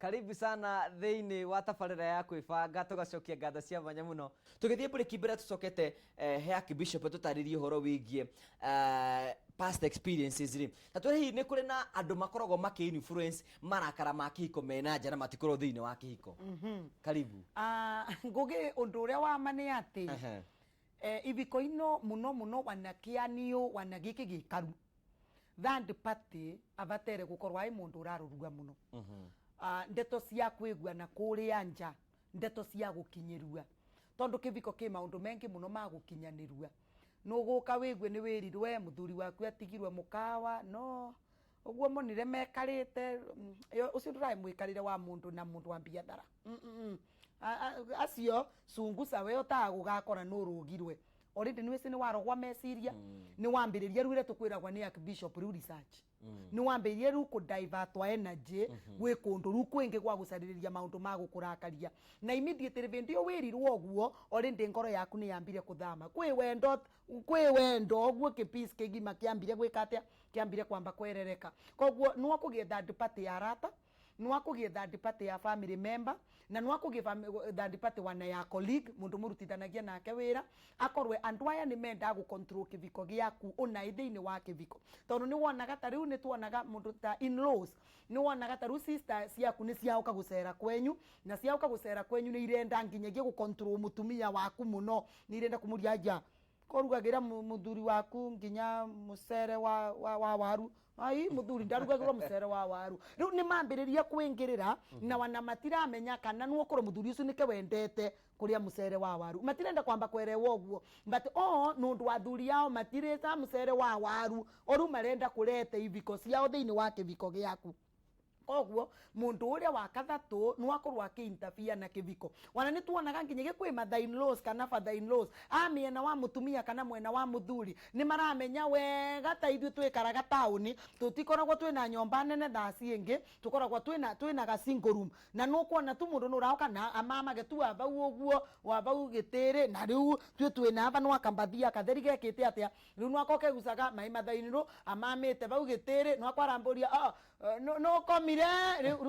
Karibu sana thĩinĩ wa tabarĩra ya kwĩbanga, tũgacokia ngatho cia mwanya mũno. Tũgĩthiĩ mbũrĩki mbere tũcokete he Archbishop tũtarĩrie ũhoro wĩgiĩ past experiences rĩ. Na twĩre hihi nĩ kũrĩ na andũ makoragwo makĩ influence marakara ma kĩhiko mena nja na matikorwo thĩinĩ wa kĩhiko. Karibu. Ah, Ngũgĩ, ũndũ ũrĩa wa ma nĩ atĩ ibiko ino mũno mũno wanakĩanio wana gĩkĩ gĩkaru third party abatere gũkorwo arĩ mũndũ ũrarũruga mũno. Ah, ndeto cia kwĩgua na kũrĩa nja, ndeto cia gũkinyĩrua, tondũ kĩbiko kĩ maũndũ mengĩ mũno ma gũkinyanĩrua. Nũgũka wĩgue nĩ wĩrirwe mũthuri waku atigirwe mũkawa, no ũguo monire mekarĩte ũcio ndũrarĩ mwĩkarĩre wa mũndũ na mũndũ wa biathara. Acio cunguca we ũtaga gũgakora nũrũgirwe already, nĩ wĩci nĩ warogwa meciria, nĩ wambĩrĩria rĩu ĩrĩa tũkwĩragwa nĩ Archbishop rĩu research, nĩ wambĩrĩria rĩu kũ divert energy gwĩ kũndũ rĩu kwĩngĩ gwa gũcarĩrĩria maũndũ ma gũkũrakaria, na immediately hĩndĩ ĩyo wĩrirwo ũguo, already ngoro yaku nĩ yambire kũthama kwĩ wendo ũguo kĩ peace kĩgima kĩambire gwĩka atĩa, kĩambire kwamba kwerereka. Koguo nĩ wakũgĩa third party ya arata, nĩ wakũgĩa third party ya family member, na nĩ wakũgĩa third party wana ya colleague, mũndũ mũrutithanagia nake wĩra, akorwe andũ aya nĩ mendaga gũ control kĩviko gĩaku ũnaĩ thĩinĩ wa kĩviko, tondũ nĩ wonaga ta rĩu nĩ tuonaga mũndũ ta in-laws, nĩ wonaga ta rĩu sister ciaku nĩ ciaũka gũcera kwenyu, na ciaũka gũcera kwenyu nĩ irenda nginyagia gũ control mũtumia waku mũno, nĩ irenda kũmũria anja korugagĩra mũthuri waku nginya mũcere wa waru. Ai, mũthuri ndarugagĩrwo mũcere wa waru. Rĩu nĩ mambĩrĩria kwĩngĩrĩra na wana matiramenya kana nĩũkorwo mũthuri ũcio nĩke wendete kũrĩa mũcere wa waru, matirenda kwamba kwerewa ũguo, but o nũndũ wa athuri ao matirĩca mũcere wa waru, o rĩu marenda kũrete ibiko ciao thĩinĩ wa kĩbiko gĩaku. Koguo mundu uria wa kathatu ni wakorwo akiinterfere na kiviko. Wana ni tuonaga nginya kwĩ mother in laws kana father in laws a miena wa mutumia kana mwena wa muthuri ni maramenya wega ta ithuĩ twikaraga taũni, tutikoragwo twina nyomba nene thaa ciĩngĩ, tukoragwo twina ga single room, na nukuona tu mundu nurauka na amamage tu wa vau uguo wa vau gitiri, na riu twi twina ava nwakambathia katheri gekite atia, riu nwako kegucaga mai mathainirũ amamĩte vau gĩtĩrĩ, nwakwaramburia nũkomire rĩu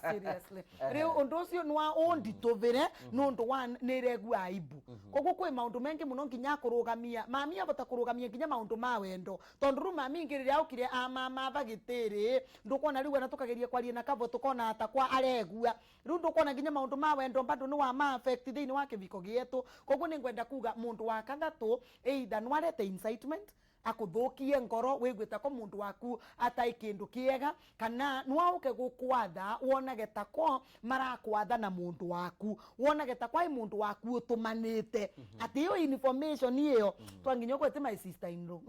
seriously, rĩu ũndũ ũcio nwa ũnditũvĩre nũndũ wa nĩregua aibu. Koguo kwĩ maũndũ mengĩ mũno nginya kũrũgamia mami avota kũrũgamia nginya maũndũ ma wendo, tondũ rĩu mami ingĩ rĩrĩa okire amama gĩtĩrĩ, ndũkuona rĩu ona tũkageria kwaria na kavo tũkona ta kwa aregua, rĩu ndũkuona nginya maũndũ ma wendo bado nĩ wa ma affect thĩinĩ wa kĩviko gĩetũ. Koguo nĩ ngwenda kuga mũndũ wa kathatũ either nwarete incitement akũthũkie ngoro wĩguĩte ko mũndũ waku atai kĩndũ kĩega, kana nwaũke gũkwatha wonage tako marakwatha na mũndũ waku, wonage ta kwai mũndũ waku ũtũmanĩte atĩ ĩyo information ĩyo twanginya ũkwete my sister in law,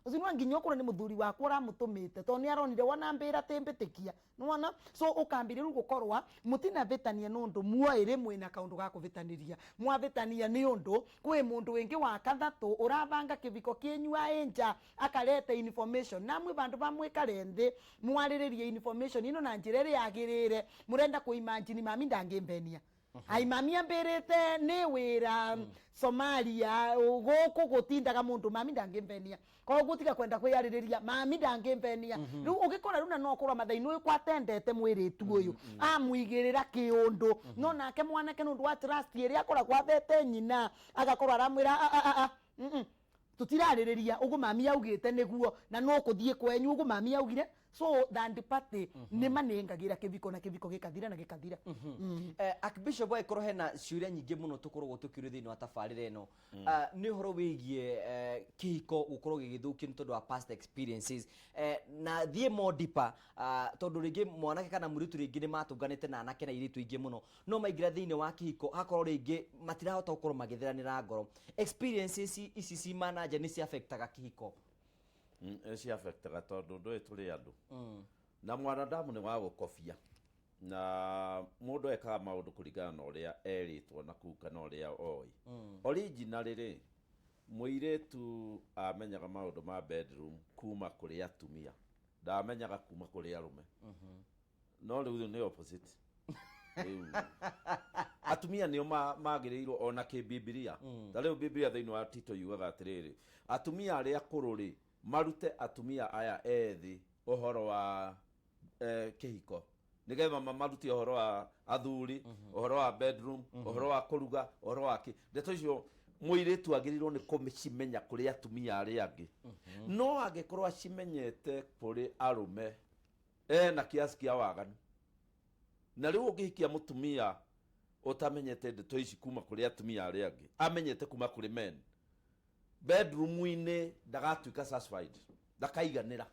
ũcio no nginya ũkorwo nĩ mũthuri waku ũramũtũmĩte, tondũ nĩ aronire wona mbĩra tĩmbĩtĩkia nĩwona. So ũkambĩrĩria rĩu gũkorwa mũtinavĩtania nũndũ muoĩrĩ mwĩna kaũndũ ga kũvĩtanĩria, mwavĩtania nĩ ũndũ kwĩ mũndũ wĩngĩ wa kathatũ ũravanga kĩviko kĩenyu aĩ nja akarete information, namwe vandũ va mwĩkare nthĩ mwarĩrĩrie information ĩno na njĩra ĩrĩa yagĩrĩre, mũrenda kũimagine mami ndangĩmbenia. Ai, mami ambĩrĩte nĩ wĩra Somalia gũkũ gũtindaga mũndũ, mami ndangĩmbenia. Koguo tiga kwenda kwĩyarĩrĩria, mami ndangĩmbenia. Rĩu ũgĩkora rĩu na no ũkorwo mathainĩ ũyũ kwatendete mwĩrĩtu ũyũ amũigĩrĩra kĩũndũ, no nake mwanake nĩ ũndũ wa trust ĩrĩa akoragwo athete nyina, agakorwo aramwĩra, "Ah, ah, ah, ah, tũtirarĩrĩria ũguo mami augĩte nĩguo na no kũthiĩ kwenyu ũguo mami augire." So third party nĩ manengagĩra kĩviko na kĩviko gĩkathira na gĩkathira. Archbishop, agĩkorwo hena ciũria nyingĩ mũno tũkoragwo tũkĩũrio thĩinĩ wa tabarĩra ĩno. Ah, nĩ ũhoro wĩgiĩ kĩhiko gũkorwo gĩgĩthũkio nĩ tondũ wa past experiences, na thiĩ more deeper, tondũ rĩngĩ mwanake kana mũirĩtu rĩngĩ nĩ matũnganĩte na anake na airĩtu aingĩ mũno, no maingĩra thĩinĩ wa kĩhiko hakorwo rĩngĩ matirahota gũkorwo magĩtheranĩra ngoro. Experiences ici cima na nja nĩ ciafectaga kĩhiko? Nĩ ciafectaga, tondũ ndũĩ tũrĩ andũ na mwanadamu nĩ wa gũkobia, na mũndũ ekaga maũndũ kũringana na ũrĩa erĩtwo na kuu kana ũrĩa oĩ. Originally rĩ, mũirĩtu amenyaga maũndũ ma bedroom kuma kũrĩ atumia, ndamenyaga kuma kũrĩ arũme. No rĩu nĩ opposite, rĩu atumia nĩo magĩrĩirwo ona kĩbibilia. Ta rĩu Bibilia thĩinĩ wa Tito yugaga atĩrĩrĩ, atumia arĩa akũrũ rĩ, marute atumia aya ethĩ ũhoro wa kĩhiko. Nĩgetha mamarute ũhoro wa athuri, ũhoro wa bedroom, ũhoro wa kũruga, ũhoro wa kĩ. Ndeto icio mũirĩtu agĩrĩirwo nĩ kũcimenya kũrĩ atumia arĩa angĩ, no angĩkorwo acimenyete kũrĩ arũme, ena kiasi kĩa waganu. Na rĩu ũngĩhikia mũtumia ũtamenyete ndeto ici kuma kũrĩ atumia arĩa angĩ, amenyete kuma kũrĩ men, bedroom-inĩ ndagatuĩka satisfied, ndakaiganĩra,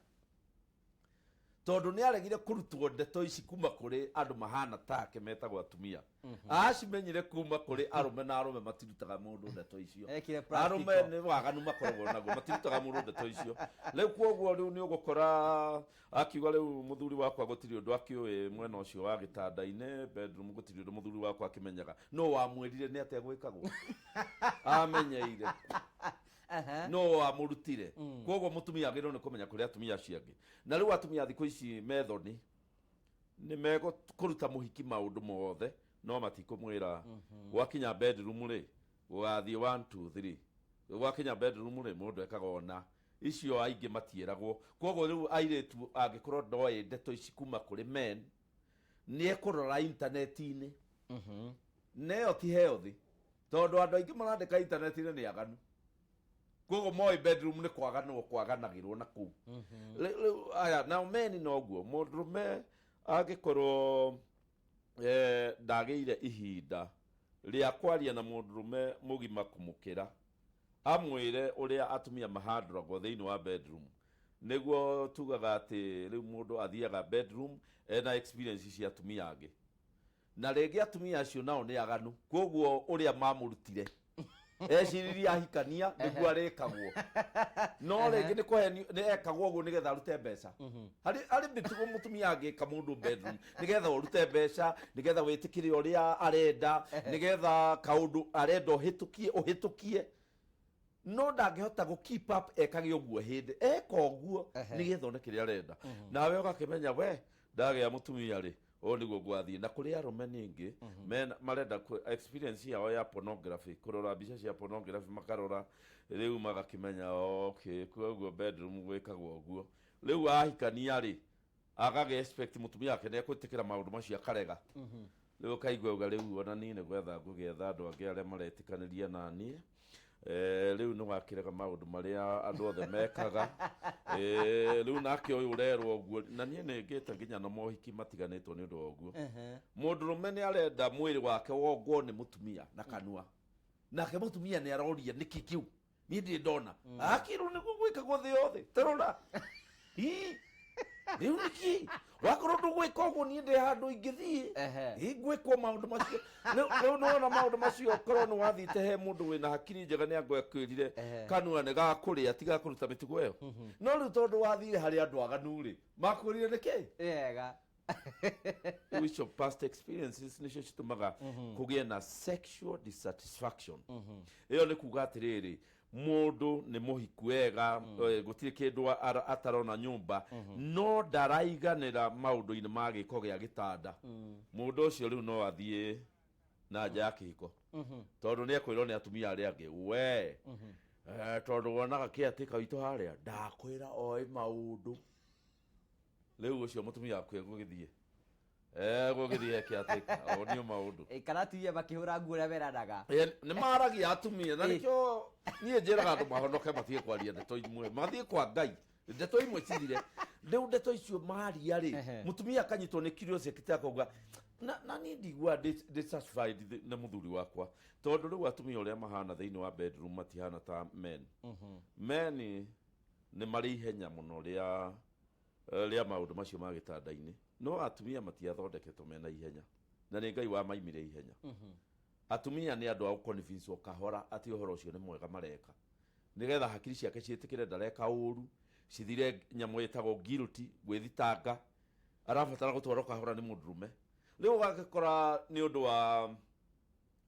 tondũ nĩ aregire kũrutwo ndeto ici kuma kũrĩ andũ mahana take metagwo atumia. Acimenyire kuma kũrĩ arũme, na arũme matirutaga mũndũ ndeto icio. Ekire Arũme practical. nĩ waganu makoragwo naguo, matirutaga mũndũ ndeto icio. Rĩu koguo rĩu nĩ ũgũkora akiuga, "Rĩu mũthuri wakwa gũtirĩ ũndũ akĩũĩ mwena ũcio wa gĩtanda-inĩ, bedroom gũtirĩ ũndũ mũthuri wakwa akĩmenyaga." No wamwĩrire nĩ atĩa gwĩkagwo? Amenyeire no wamũrutire? Koguo mũtumia agĩrĩirwo nĩ kũmenya kũrĩ atumia acio angĩ. Na rĩu atumia thikũ ici methoni nĩ megũkũruta mũhiki maũndũ mothe, no matikũmwĩra gwakinya bedroom rĩ, gũgathiĩ 1 2 3. Gwakinya bedroom rĩ, mũndũ ekaga ona icio aingĩ matiĩragwo. Koguo rĩu airĩtu, angĩkorwo ndoĩ ndeto ici kuma kũrĩ men, nĩ ekũrora intaneti-inĩ, na ĩyo ti healthy, tondũ andũ aingĩ marandĩka intaneti-inĩ nĩ aganu. Koguo moĩ bedroom nĩ kwaganwo kwaganagĩrwo na kũu. Rĩu aya nao meni noguo mũndũrũme angĩkorwo ndagĩire ihinda rĩa kwaria na mũndũrũme mũgima kũmũkĩra, amwĩre ũrĩa atumia mahandũragwo thĩinĩ wa bedroom, nĩguo tugaga atĩ rĩu mũndũ athiaga bedroom ena experience cia atumia angĩ, na rĩngĩ atumia acio nao nĩ aganu. Koguo ũrĩa mamũrutire eciririe ahikania nĩguo arĩkagwo, no rĩngĩ nĩ kũhenio, nĩ ekagwo ũguo nĩgetha arute mbeca. Harĩ mĩtugo mũtumia angĩka mũndũ bedroom nĩgetha ũrute mbeca, nĩgetha wĩtĩkĩre ũrĩa arenda, nĩgetha kaũndũ arenda ũhĩtũkie ũhĩtũkie, no ndangĩhota gũ keep up ekage ũguo hĩndĩ eka ũguo nĩgetha one kĩrĩa arenda. Nawe ũgakĩmenya, we ndagĩa mũtumia rĩ, ũũ nĩguo gwathiĩ. Na kũrĩ arũme ningĩ marenda experience yao ya pornography, kũrora mbica cia pornography, makarora rĩu magakĩmenya, okay, koguo bedroom gwĩkagwo ũguo. Rĩu ahikania rĩ, agagĩ expect mũtumia wake nĩ egwĩtĩkĩra maũndũ macio, akarega. Rĩu ũkaigua uga, "Rĩu ona niĩ nĩ gwetha ngũgĩetha andũ angĩ arĩa maretĩkanĩria na niĩ." Rĩu nĩ wakĩrega maũndũ marĩa andũ othe mekaga. Rĩu nake ũyũ ũrerwo ũguo, na niĩ nĩ ngĩte nginya na mohiki matiganĩtwo nĩ ũndũ wa ũguo. Mũndũrũme nĩ arenda mwĩrĩ wake wongwo nĩ mũtumia na kanua, nake mũtumia nĩ aroria, "Nĩkĩ kĩu niĩ ndirĩ ndona?" Akĩrwo nĩguo gwĩkagwo thĩ yothe. Tarora, ii rĩu nĩkĩ wakorwo ndũgwĩka ũguo, niĩ ndĩ handũ ingĩthiĩ. Ĩ ngwĩkwo maũndũ macio rĩu nĩwona maũndũ macio, korwo nĩ wathiĩte he mũndũ wĩna hakiri njega, nĩ angĩakwĩrire kanua nĩ gakũrĩa, tiga kũruta mĩtugo ĩyo. No rĩu tondũ wathire harĩ andũ aganu rĩ, makwĩrire nĩkĩ? Wega. Rĩu icio past experiences nĩcio citũmaga kũgĩe na sexual dissatisfaction. Ĩyo nĩ kuga atĩrĩrĩ, mũndũ nĩ mũhiku wega, gũtirĩ kĩndũ atarona nyũmba, no ndaraiganĩra maũndũ-inĩ ma gĩko gĩa gĩtanda. Mũndũ ũcio rĩu no athiĩ na nja ya kĩhiko, tondũ nĩ ekwĩrwo nĩ atumia arĩa angĩ, "We tondũ wonaga kĩatĩka witũ harĩa ndakwĩra oĩ maũndũ." Rĩu ũcio mũtumia waku egũgĩthiĩ kĩatĩka onio maũndũ. Kana atumia makĩhũra nguo ũrĩa meranaga. Nĩ maragia atumia, na nĩkĩo niĩ njĩraga andũ mahonoke, matige kwaria ndeto imwe, mathiĩ kwa Ngai, ndeto imwe cithire. Rĩu ndeto icio maria rĩ, mũtumia akanyitwo nĩ curiosity, akauga, na niĩ ndigua ndĩ satisfied nĩ mũthuri wakwa," tondũ rĩu atumia ũrĩa mahana thĩinĩ wa bedroom matihana ta men. Men nĩ marĩ ihenya mũno rĩa maũndũ macio ma gĩtanda-inĩ, no atumia matiathondeketwo mena ihenya, na nĩ Ngai wamaimire ihenya. Atumia nĩ andũ a gũconvince o kahora atĩ ũhoro ũcio nĩ mwega mareka, nĩgetha hakiri ciake ciĩtĩkĩre ndareka ũru, cithire nyamũ ĩtagwo guilty, gwĩthitanga. Arabatara gũtwarwo kahora nĩ mũndũrũme. Rĩu ũgagĩkora nĩ ũndũ wa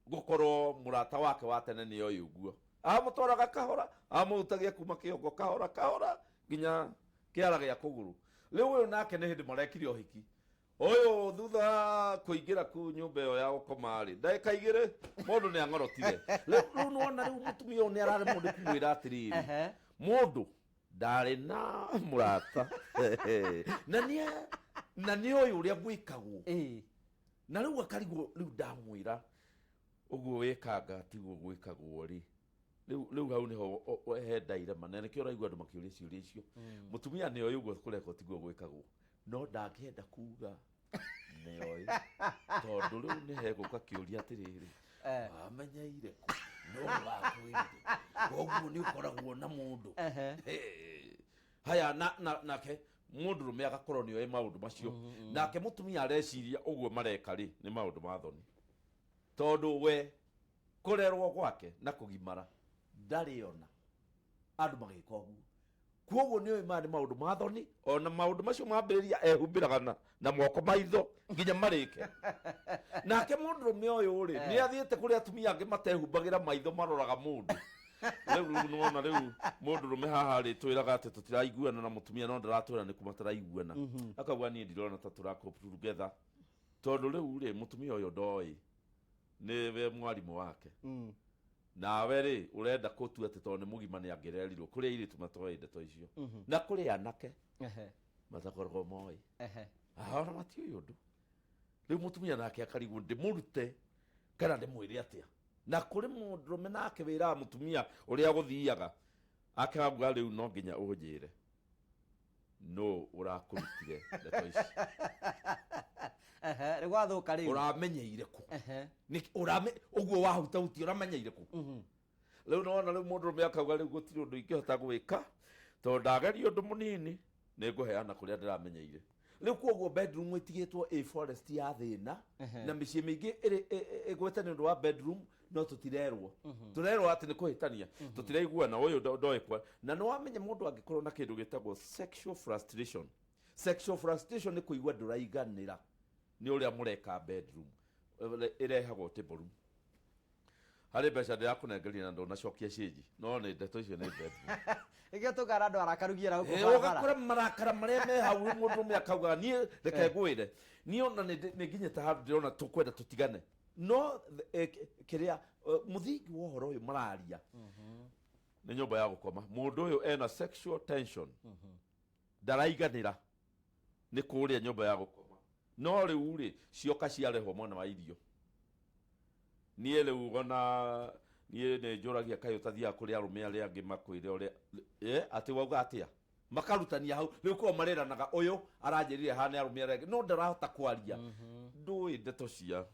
gũkorwo mũrata wake wa tene nĩ oĩ ũguo, amũtwaraga kahora, amũhutagia kuma kĩongo kahora kahora nginya kĩara gĩa kũgũrũ. Rĩu ũyũ nake nĩ hĩndĩ marekire ũhiki ũyũ, thutha wa kũingĩra kũu nyũmba ĩyo ya gũkoma rĩ, ndagĩka 2 mũndũ nĩ ang'orotire. Rĩu nĩwona rĩu mũtumia ũyũ nĩ araremwo nĩ kũmwĩra atĩrĩrĩ, mũndũ ndarĩ na mũrata na nĩ Na nĩ oĩ ũrĩa gwĩkagwo. Na rĩu akarigwo, rĩu ndamwĩra ũguo wĩkanga tiguo gwĩkagwo rĩ. Rĩu hau nĩho he ndairema, na nĩkĩo ũraigua andũ makĩũria ciũria icio. Mũtumia nĩ oĩ ũguo kũrekwo tiguo gwĩkagwo, no ndangĩenda kuga nĩ oĩ, tondũ rĩu nĩ hegũka kĩũria atĩrĩrĩ, wamenyeire kũ? No wakwĩrire koguo nĩ ũkoragwo na mũndũ. Haya, na nake mũndũrũme agakorwo nĩ oĩ maũndũ macio, nake mũtumia areciria ũguo mareka rĩ nĩ maũndũ ma thoni, tondũ we kũrerwo gwake na kũgimara ndarĩ ona andũ magĩka ũguo. Koguo nĩ oĩ maya nĩ maũndũ ma thoni, ona maũndũ macio mambĩrĩria ehumbĩraga na moko maitho nginya marĩke. Nake mũndũrũme ũyũ rĩ, nĩ athiĩte kũrĩ atumia angĩ matehumbagĩra maitho, maroraga mũndũ. Rĩu nĩwona rĩu mũndũrũme haha rĩ, twĩraga atĩ tũtiraiguana na mũtumia, no ndaratwĩra nĩ kũ mataraiguana. Akauga niĩ ndirona ta tũra cope together, tondũ rĩu rĩ, mũtumia ũyũ ndoĩ nĩwe mwarimũ wake. Nawe rĩ, ũrenda kũtua atĩ tondũ nĩ mũgima nĩ angĩrerirwo. Kũrĩ airĩtu matoĩ ndeto icio, na kũrĩ anake matakoragwo moĩ. Ona matiũĩ ũndũ. Rĩu mũtumia nake akarigwo, ndĩmũrute kana ndĩmwĩre atĩa? Na kũrĩ mũndũrũme nake wĩraga mũtumia ũrĩa gũthiaga, akauga rĩu no nginya ũnjĩre no ũrakũrutire ndeto ici. Rĩu gwathũka rĩu. Ũramenyeire kũ? Ũrame ũguo wahutahutia ũramenyeire kũ? Rĩu nona rĩu mũndũrũme akauga rĩu gũtirĩ ũndũ ingĩhota gwĩka, tondũ ndageria ũndũ mũnini nĩ ngũheana kũrĩa ndĩramenyeire. Rĩu koguo bedroom ĩtigĩtwo ĩ forest ya thĩna, na mĩciĩ mĩingĩ ĩgwĩte nĩ ũndũ wa bedroom. No tũtirerwo, tũrerwo atĩ nĩ kũhĩtania, tũtiraiguana, ũyũ ndoĩ kwa. Na nĩ wamenya mũndũ angĩkorwo na kĩndũ gĩtagwo sexual frustration. Sexual frustration nĩ kũigua ndũraiganĩra nĩ ũrĩa mũreka bedroom. Ĩrehagwo table room. Harĩ mbeca ndĩrakũnengeria na ndũnacokia cĩnji, no nĩ ndeto icio nĩ bedroom. Nĩkĩo tũkara andũ arakarugiĩra gũkũ barabara. Ũgakora marakara marĩa me hau, mũndũrũme akauga niĩ reke ngwĩre, niĩ ona nĩ nginyĩte handũ ndĩrona tũkwenda tũtigane, no kĩrĩa mũthingi wa ũhoro ũyũ mararia nĩ nyũmba ya gũkoma. Mũndũ ũyũ ena sexual tension, ndaraiganĩra nĩ kũrĩa nyũmba ya gũkoma. No rĩu rĩ, cioka ciarehwo mwena wa irio. Niĩ rĩu ona niĩ nĩ njũragia, kaĩ ũtathiaga kũrĩ arũme arĩa angĩ makwĩre ũrĩa atĩ wauga atĩa? Makarutania hau rĩu korwo mareranaga, ũyũ aranjĩrire hana arũme arĩa angĩ, no ndarahota kwaria. Ndũĩ ndeto cia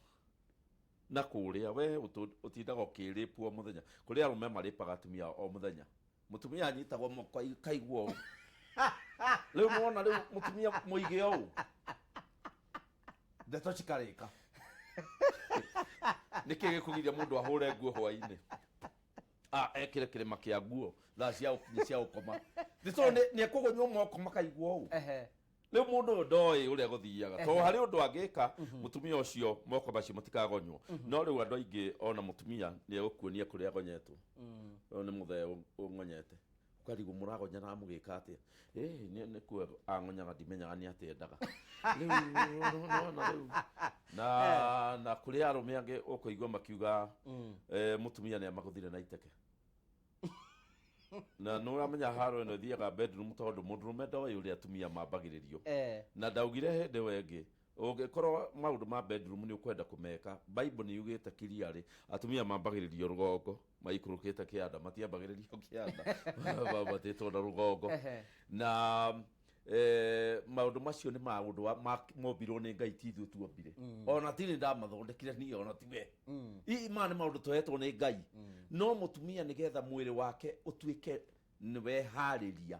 na kũrĩa we ũtindaga ũkĩrĩpwo mũthenya. Kũrĩ arũme marĩpaga atumia o mũthenya. Mũtumia anyitagwo moko kaigua ũũ. Rĩu nĩwona rĩu mũtumia mũige ũũ, ndeto cikarĩka. Nĩkĩ gĩkũgiria mũndũ ahũre nguo hwainĩ, ekĩre kĩrĩma kĩa nguo thaa cia gũkinya cia gũkoma? Nĩ tondũ nĩ ekũgonywo moko makaigua ũũ. Rĩu mũndũ ũyũ ndoĩ ũrĩa gũthiaga, tondũ harĩ ũndũ angĩka mũtumia ũcio moko macio matikagonywo. No rĩu andũ aingĩ, ona mũtumia nĩ egũkuonia kũrĩa agonyetwo. Ũyũ nĩ mũthee ũng'onyete, ũkarigwo mũragonyana mũgĩka atĩa? Ĩ nĩ kuo ang'onyaga, ndimenyaga nĩ atĩa endaga. Rĩu nĩwona rĩu na kũrĩ arũme angĩ ũkũigua makiuga mũtumia nĩ amagũthire na iteke. Na nĩ ũramenya haro ĩno ĩthiaga bedroom, tondũ mũndũrũme ndoĩ ũrĩa atumia mambagĩrĩrio. Na ndaugire hĩndĩ ĩyo ĩngĩ, ũngĩkorwo maũndũ ma bedroom nĩ ũkwenda kũmeka, Bible nĩ yugĩte clearly atumia mambagĩrĩrio rũgongo maikũrũkĩte kĩanda, matiambagĩrĩrio kĩanda, mambatĩtwo na rũgongo. Na maũndũ macio nĩ maũndũ mombirwo nĩ Ngai, ti ithuĩ tuombire. Ona ti nĩ ndamathondekire niĩ, ona ti we. Maya nĩ maũndũ tũhetwo nĩ Ngai. No mũtumia nĩgetha mwĩrĩ wake ũtuĩke nĩ weharĩria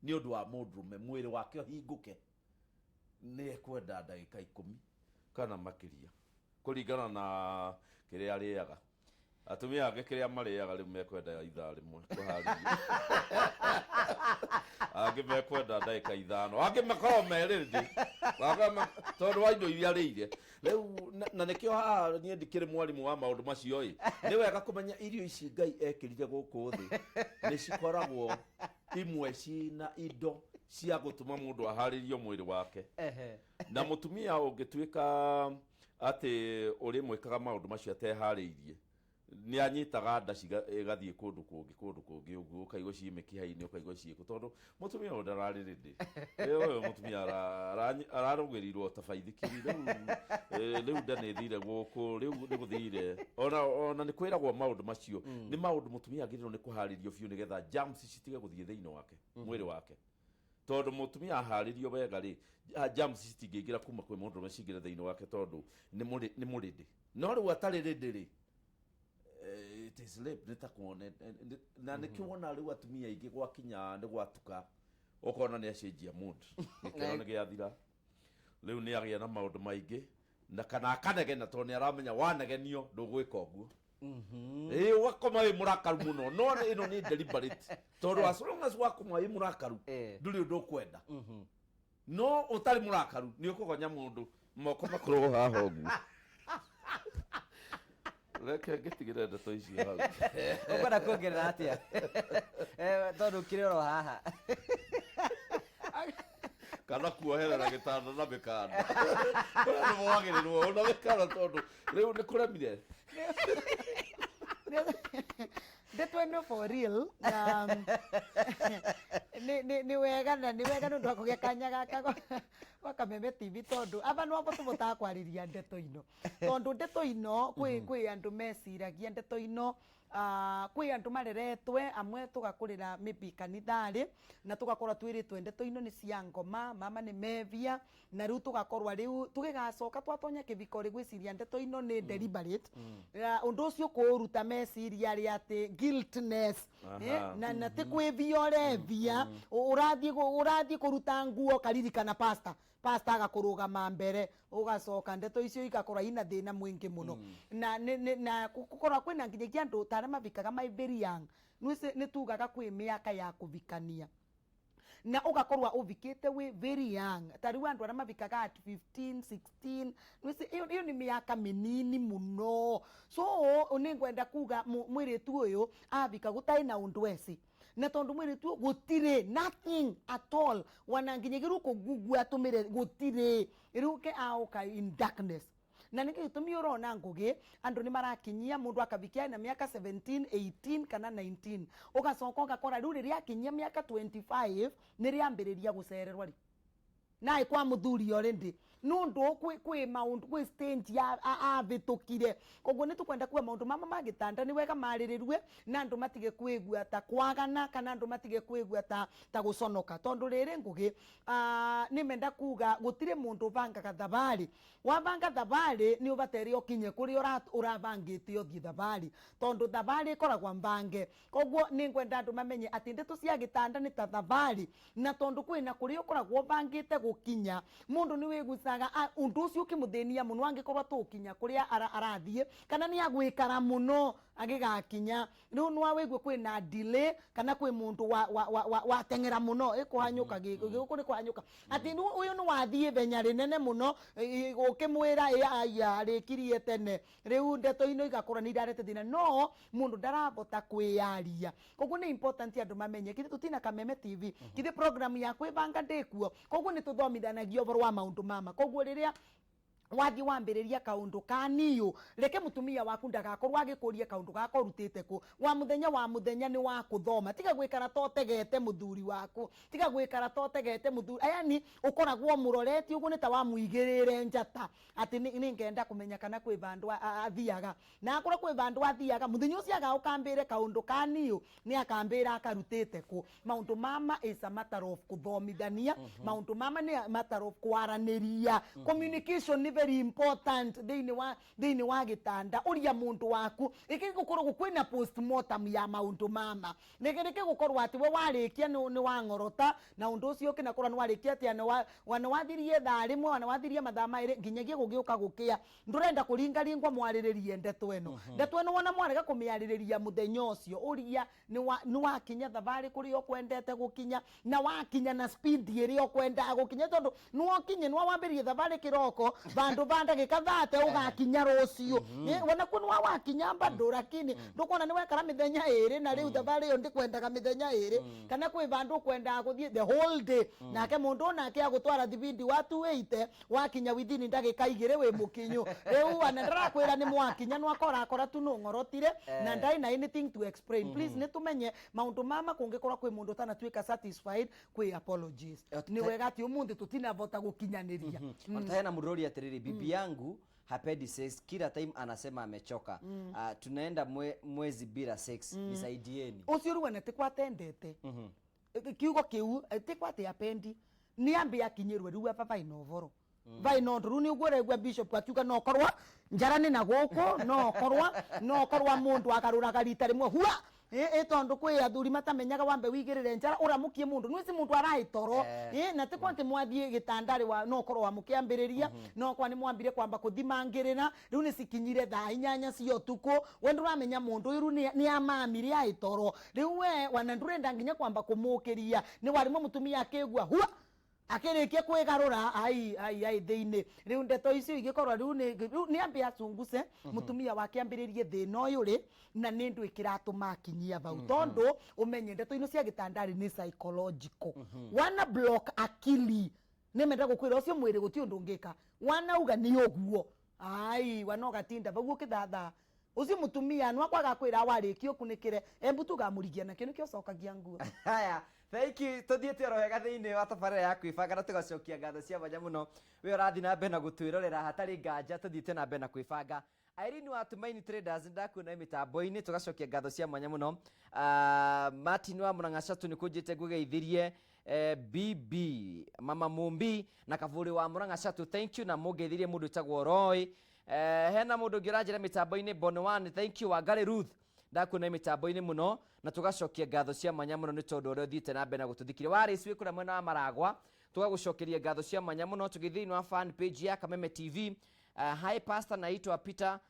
nĩ ũndũ wa mũndũrũme, mwĩrĩ wake ũhingũke, nĩ ekwenda ndagĩka 10 kana makĩria, kũringana na kĩrĩa arĩaga. Atumia angĩ kĩrĩa marĩaga rĩu mekwenda ithaa 1 kũharĩria, angĩ mekwenda ndagĩka 5, angĩ makoragwo merĩndĩ tondũ wa indo iria arĩire rĩu. Na nĩkĩo haha niĩ ndikĩrĩ mwarimũ wa maũndũ macio ĩ. Nĩ wega kũmenya irio ici Ngai ekĩrire gũkũ thĩ nĩ cikoragwo imwe cina indo cia gũtũma mũndũ aharĩrio mwĩrĩ wake. Na mũtumia ũngĩtuĩka atĩ ũrĩ mwĩkaga maũndũ macio ateharĩirie. Nĩ anyitaga nda ĩgathiĩ kũndũ kũngĩ, kũndũ kũngĩ ũguo, ũkaigua ciĩ mĩkiha-inĩ, ũkaigua ciĩkũ, tondũ mũtumia ũyũ ndararĩ ready. Ũyũ mũtumia ararũgĩrirwo ta baithikiri rĩu. Rĩu nda nĩ ĩthire gũkũ, rĩu nĩ gũthire. Ona nĩ kwĩragwo maũndũ macio nĩ maũndũ mũtumia agĩrĩirwo nĩ kũharĩrio biũ nĩgetha germs citige gũthiĩ thĩinĩ wake, mwĩrĩ wake, tondũ mũtumia aharĩrio wega rĩ, germs citingĩingĩra kuma kwĩ mũndũ ũrĩa cingĩre thĩinĩ wake, tondũ nĩ mũrĩndĩ. No rĩu atarĩ ready rĩ, it is rape, nĩ ta kuone na nĩkĩo wona rĩu atumia aingĩ gwakinya nĩ gwatuka, ũkona nĩ acenjia mood, gĩkeno nĩ gĩathira, rĩu nĩ agĩa na maũndũ maingĩ na kana akanegena, tondũ nĩ aramenya wanegenio ndũgwĩka ũguo. Ĩĩ, ũgakoma wĩ mũrakaru mũno, no ĩno nĩ deliberate, tondũ as long as wakoma wĩ mũrakaru, ndũrĩ ũndũ ũkwenda. No ũtarĩ mũrakaru nĩ ũkũgonya mũndũ moko makorwo haha ũguo. Reke ngĩtigĩre ndeto icio hau. Ũkwenda kuongerera atĩa? Tondũ kĩrĩ oro haha. Kana kuoherera gĩtanda na mĩkanda, kũrĩa nĩ mwagĩrĩrwo na mĩkanda, tondũ rĩu nĩ kũremire. Ndeto ĩno for real na nĩ wega, na nĩ wega nĩ ũndũ wa kũgĩa kanya gaka gwa Kameme TV, tondũ aba no tũbotaga kwarĩria ndeto ino, tondũ ndeto ino kwĩ andũ meciragia ndeto ino, kwĩ andũ mareretwe amwe tũgakũrĩra maybe kanitharĩ na tũgakorwo twĩrĩtwe ndeto ino nĩ cia ngoma, mama nĩ mevia, na rĩu tũgakorwa rĩu tũgĩgacoka twatonya kĩbiko rĩ, gwĩciria ndeto ino nĩ deliberate. Na ũndũ ũcio kũũruta meciria rĩ atĩ guiltness, na ti kwĩvia ũrevia, ũrathiĩ kũruta nguo karirikana pastor, pastor agakũrũgama mbere, ũgacoka ndeto icio igakorwo ina thĩna mũingĩ mũno. Na na gũkorwo kwĩna nginyagia andũ ta arĩa mavikaga my very young. Nĩwĩsĩ nĩ tugaga kwĩ mĩaka ya kũvikania na ũgakorwo ũvikĩte wĩ very young, ta rĩu andũ arĩa mavikaga at 15, 16, nĩwĩsĩ ĩyo nĩ mĩaka mĩnini mũno. So nĩ ngwenda kuga mwĩrĩtu ũyũ avika gũtarĩ na ũndũ eci, na tondũ mwĩrĩtu ũyũ gũtirĩ nothing at all, wana nginyagia rĩu kũgugua atũmĩre gũtirĩ, rĩu ke aũka in darkness. Na nĩkĩo gĩtũmi ũrona ngũgĩ andũ nĩ marakinyia mũndũ akavikia na mĩaka 17, 18 kana 19, ũgacoka ũgakora rĩu rĩrĩa akinyia mĩaka 25 nĩ rĩambĩrĩria gũcererwo rĩ naĩ kwa mũthuri already, nũndũ kwĩ maũndũ, kwĩ stage ya avĩtũkire. Koguo nĩ tũkwenda kuga maũndũ mama ma gĩtanda nĩ wega marĩrĩrue na andũ matige kwĩgua ta kwagana kana andũ matige kwĩgua ta gũconoka, tondũ rĩrĩ ngũgĩ, nĩ menda kuga gũtirĩ mũndũ ũbangaga thabarĩ. Wabanga thabarĩ nĩ ũbatere ũkinye kũrĩa ũrabangĩte ũthiĩ thabarĩ, tondũ thabarĩ ĩkoragwo mbange. Koguo nĩ ngwenda andũ mamenye atĩ ndeto cia gĩtanda nĩ ta thabarĩ, na tondũ kwĩna kũrĩa ũkoragwo ũbangĩte gũkinya, mũndũ nĩ wĩgucaga ũndũ ũcio ũkĩmũthĩnia mũno, angĩkorwo tũkinya kũrĩa arathiĩ kana nĩ agwĩkara mũno agĩgakinya. Rĩu nĩ wawĩgue kwĩna delay kana kwĩ mũndũ wateng'era mũno ĩkũhanyũka gũkũ nĩ kũhanyũka atĩ ũyũ nĩ wathiĩ ithenya rĩnene mũno, ũkĩmwĩra ĩ aya arĩkirie tene. Rĩu ndeto ino igakorwo nĩ irarete thĩna, no mũndũ ndarabota kwĩyaria. Koguo nĩ important andũ mamenye kithĩ tũtina Kameme TV, kithĩ program ya kwĩbanga ndĩkuo. Koguo nĩ tũthomithanagia ũhoro wa maũndũ mama. Koguo rĩrĩa wathiĩ wambĩrĩria kaũndũ ka niũ, reke mũtumia waku ndagakorwo agĩkũria kaũndũ gaka ũrutĩte kũ. Wa mũthenya wa mũthenya nĩ wa kũthoma, tiga gwĩkara ta ũtegete mũthuri waku, tiga gwĩkara ta ũtegete mũthuri, yani ũkoragwo mũroretie ũguo nĩ ta wamũigĩrĩre njata atĩ nĩ ngenda kũmenya kana kwĩ vandũ athiaga, na akorwo kwĩ vandũ athiaga mũthenya ũcio agaũkambĩre kaũndũ ka niũ nĩ akambĩra akarutĩte kũ. Maũndũ mama is a matter of kũthomithania, maũndũ mama nĩ a matter of kwaranĩria. Communication nĩ very important thĩinĩ wa gĩtanda. Ũria mũndũ waku rĩngĩ gũkorwo kwĩna postmortem ya maũndũ mama, rĩngĩ gũkorwo atĩ we warĩkia nĩ wang'orota na ũndũ ũcio ũkĩnakorwo nĩ warĩkia atĩa, nĩ wathirie thaa rĩmwe, wana wathirie mathaa 2 nginyagia gũgĩũka gũkĩa, ndũrenda kũringaringwo mwarĩrĩrie ndeto ĩno. Ndeto ĩno wona mwarega kũmĩarĩrĩria mũthenya ũcio, ũria nĩ wakinya thabarĩ kũrĩa ũkwendete gũkinya na wakinya na speed ĩrĩa ũkwendaga gũkinya, tondũ nĩwokinye nĩ wambĩrĩrie thabarĩ kĩroko vandũ. Vandu va ndagika 30 ugakinya rucio. Wona kuo nwa wakinya bado, lakini ndukuona ni wekara mithenya iri na riu thabari iyo ndikwendaga mithenya iri, kana kwi vandu ukwendaga kuthie the whole day, nake mundu nake agutwara thibindi watu 80, wakinya within ndagika 2 wi mukinyu. Riu ana ndarakwira ni mwakinya, nwakora akora tu nung'orotire na ndai na anything to explain. Please, nitumenye maundu mama kungikorwa kwi mundu utanatuika satisfied, kwi apologies. Ni wega ati umuthi tutinavota gukinyaniria. Mm. Hena murori atiriri, "Bibi yangu hapendi sex, kila time anasema amechoka. Tunaenda mwezi bila sex, nisaidieni." Ucio riu ene ti kwatendete kiugo kiu, ti kwati apendi, ni ambi akinyirwe riu aba vaina uvoro vaina undu. Riu ni uguo regua bishop akiuga no korwa njarani na guku, no korwa mundu agaruraga rita rimwe hua ä tondu kwä athuri matamenyaga wambe wigärä njara ũramukie mundu nwisi mundu araä toro. Na ti kwa atä mwathiä gä tandarä wa no korwo wamũkĩambĩrĩria, no kwa nĩ mwambire kwamba kũthimangĩrĩra, rĩu nĩ cikinyire thaa 8 cia ũtukũ, we ndũramenya mũndũ ũyũ rĩu nĩ amamire aĩ toro. Rĩu we wana ndũrenda nginya kwamba kũmũkĩria, nĩ warimũ mũtumia akĩgua hua akĩrĩkia kwĩgarũra ai ai ai thĩinĩ. Rĩu ndeto icio igĩkorwo rĩu nĩ ambe acunguse mũtumia wake ambĩrĩrie thĩna ũyũ rĩ, na nĩ ndũ ĩkĩratũma akinyia vau, tondũ ũmenye ndeto ino cia gĩtandarĩ nĩ psychological. Wana block akili, nĩ menda gũkwĩra ũcio mwĩrĩ gũtirĩ ũndũ ũngĩka, wanauga nĩ ũguo ai wana ũgatinda vau ũkĩthathaa ũcio mũtumia nwakwaga kwĩra warĩkia ũkunĩkĩre embu tugamũrigia nakĩo nĩkĩo ũcokagia nguo. Haya, thank you. Tuthiĩte oro wega thĩinĩ wa tabarĩra ya kwĩbanga na tũgacokia ngatho cia mwanya mũno we ũrathiĩ na mbere na gũtwĩrorera. Hatarĩ nganja tũthiĩte na mbere na kwĩbanga. Irene wa Tumaini Traders, ndakuona mĩtambo-inĩ, tũgacokia ngatho cia mwanya mũno. Martin wa Mũrang'a Catu nĩ kũnjĩte ngũgeithirie, BB Mama Mumbi na Kaburi wa Mũrang'a Catu, thank you. Na mũngeithirie mũndũ wĩtagwo Roy. Hena mũndũ ũngĩ ũranjĩra mĩtambo-inĩ, Bon One, thank you. Wangari Ruth, ndakuona mĩtambo-inĩ mũno na tũgacokia ngatho cia mwanya mũno nĩ tondũ ũrĩa ũthiĩte na mbere na gũtũthikĩria. Warĩ wĩ kũrĩa mwena wa Maragwa, tũgagũcokeria ngatho cia mwanya mũno. Tũgĩthiĩ thĩinĩ wa fan page ya Kameme TV. "Hi pastor, naitwa Peter,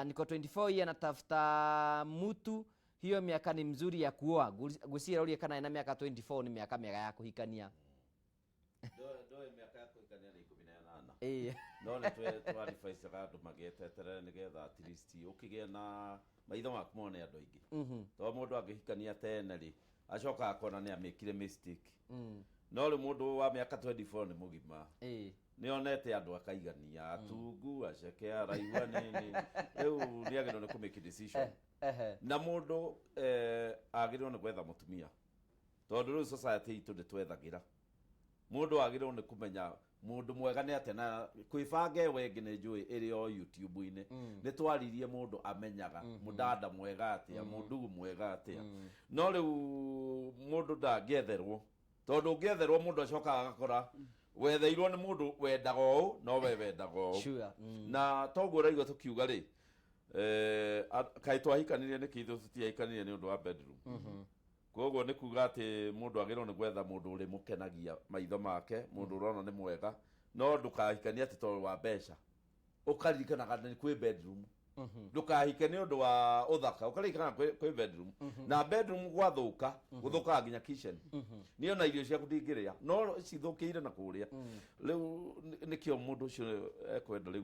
niko 24 year, natafuta mutu, hiyo miaka ni mzuri ya kuoa?" Ngwĩciria ũrie kana ena mĩaka 24 nĩ mĩaka mĩega ya kũhikania. Ndoĩ mĩaka ya kũhikania nĩ 18. No nĩ twadvicaga andũ magĩeteterere nĩgetha at least ũkĩgĩe na maitho maku mone andũ aingĩ, tondũ mũndũ angĩhikania tene rĩ, acokaga akona nĩ amĩkire mistake. No rĩu mũndũ wa mĩaka 24 nĩ mũgima, nĩ onete andũ akaigania, atungu, aceke, araigua nini, rĩu nĩ agĩrĩirwo nĩ kũ make decision. Na mũndũ agĩrĩirwo nĩ gwetha mũtumia, tondũ rĩu society itũ nĩ twethagĩra mũndũ agĩrĩirwo nĩ kũmenya mũndũ mwega nĩ atĩa. Na kwĩbanga ĩwe ĩngĩ nĩ njũĩ ĩrĩ o YouTube-inĩ, nĩ twaririe mũndũ amenyaga mũdada mwega atĩa, mũndugu mwega atĩa. No rĩu mũndũ ndangĩetherwo, tondũ ũngĩetherwo mũndũ acokaga agakora wetheirwo nĩ mũndũ wendaga ũũ no we wendaga ũũ. Na toguo ũraigua tũkiuga rĩ, kaĩ twahikanirie nĩkĩ? Ithuĩ tũtiahikanirie nĩ ũndũ wa bedroom. Koguo nĩ kuga atĩ mũndũ agĩrĩirwo nĩ gwetha mũndũ ũrĩ mũkenagia maitho make, mũndũ ũrona nĩ mwega, no ndũkahikanie atĩ tondũ wa mbeca, ũkaririkanaga nĩ kwĩ bedroom. Ndũkahike nĩ ũndũ wa ũthaka, ũkaririkanaga kwĩ bedroom, na bedroom gwathũka gũthũkaga nginya kitchen. Niĩ ona irio ciaku ndingĩrĩa no cithũkĩire na kũrĩa. Rĩu nĩkĩo mũndũ ũcio ekwenda rĩu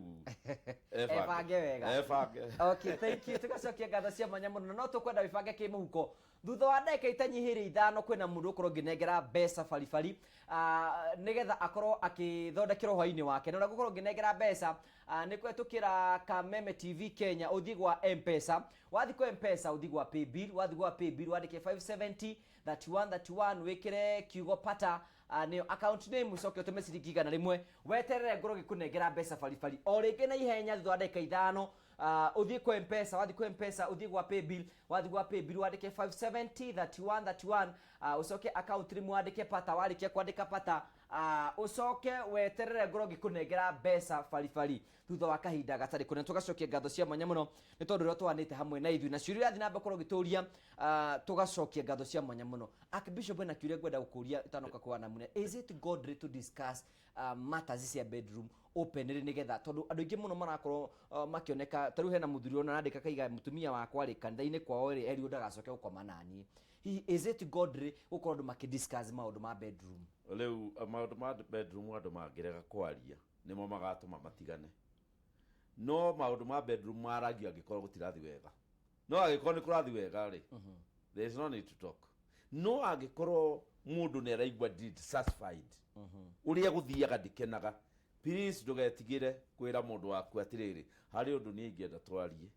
ebange wega. Ebange. Okay, thank you. Tugacokia ngatho cia mwanya mũno. No tũkwenda wĩbange kĩmũhuko thutha wa ndagĩka itanyihĩire 5. Kwĩna mũndũ ũkorwo ngĩnengera mbeca baribari, nĩgetha akorwo akĩthondekerwo hwainĩ wake. Na ũrĩa ngũkorwo ngĩnengera mbeca, nĩ kũhetũkĩra Kameme TV Kenya, ũthiĩ gwa M-Pesa. Wathiĩ kwa M-Pesa, ũthiĩ gwa paybill. Wathiĩ gwa paybill, wandĩke 570 31 31, wĩkĩre kiugo pata, nĩyo account name, ũcoke ũtũme ciringi 100, weterere ngorwo ngĩkũnengera mbeca baribari o rĩngĩ na ihenya thutha wa ndagĩka 5. Ũthiĩ kwa M-Pesa, wathiĩ kwa M-Pesa, ũthiĩ gwa paybill. Wathiĩ gwa paybill, wandĩke 570 31 31, ũcoke account name wandĩke pata. Warĩkia kwandĩka pata, ũcoke weterere ngorwo ngĩkũnengera mbeca baribari thutha wa kahinda gatarĩ kũnene. Tũgacokia ngatho cia mwanya mũno nĩ tondũ ũrĩa twanĩte hamwe na ithuĩ na ciũria irathiĩ na mbere gũkorwo ũgĩtũria. Tũgacokia ngatho cia mwanya mũno. Archbishop, ena kĩũria ngwenda gũkũria ĩtanoka kwa namune. Is it godly to discuss matters cia bedroom openly, nĩgetha tondũ andũ aingĩ mũno marakorwo makĩoneka ta rĩu hena mũthuri ona arandĩka kaiga, "Mũtumia wakwa rĩ, kanitha-inĩ kwao rĩ, erirwo ndagacoke gũkoma naniĩ." Hihi is it godly gũkorwo andũ makĩdiscuss maũndũ ma bedroom? Rĩu maũndũ ma bedroom andũ mangĩrega kwaria. Nĩmo magatũma matigane. No maũndũ ma bedroom maragio angĩkorwo gũtirathi wega, no angĩkorwo nĩ kũrathi wega rĩ, there is no need to talk. No angĩkorwo mũndũ nĩ araigua dissatisfied, ũrĩa gũthiaga ndikenaga, please ndũgetigĩre kwĩra mũndũ waku atĩrĩrĩ, harĩ ũndũ niĩ ingĩenda twarie,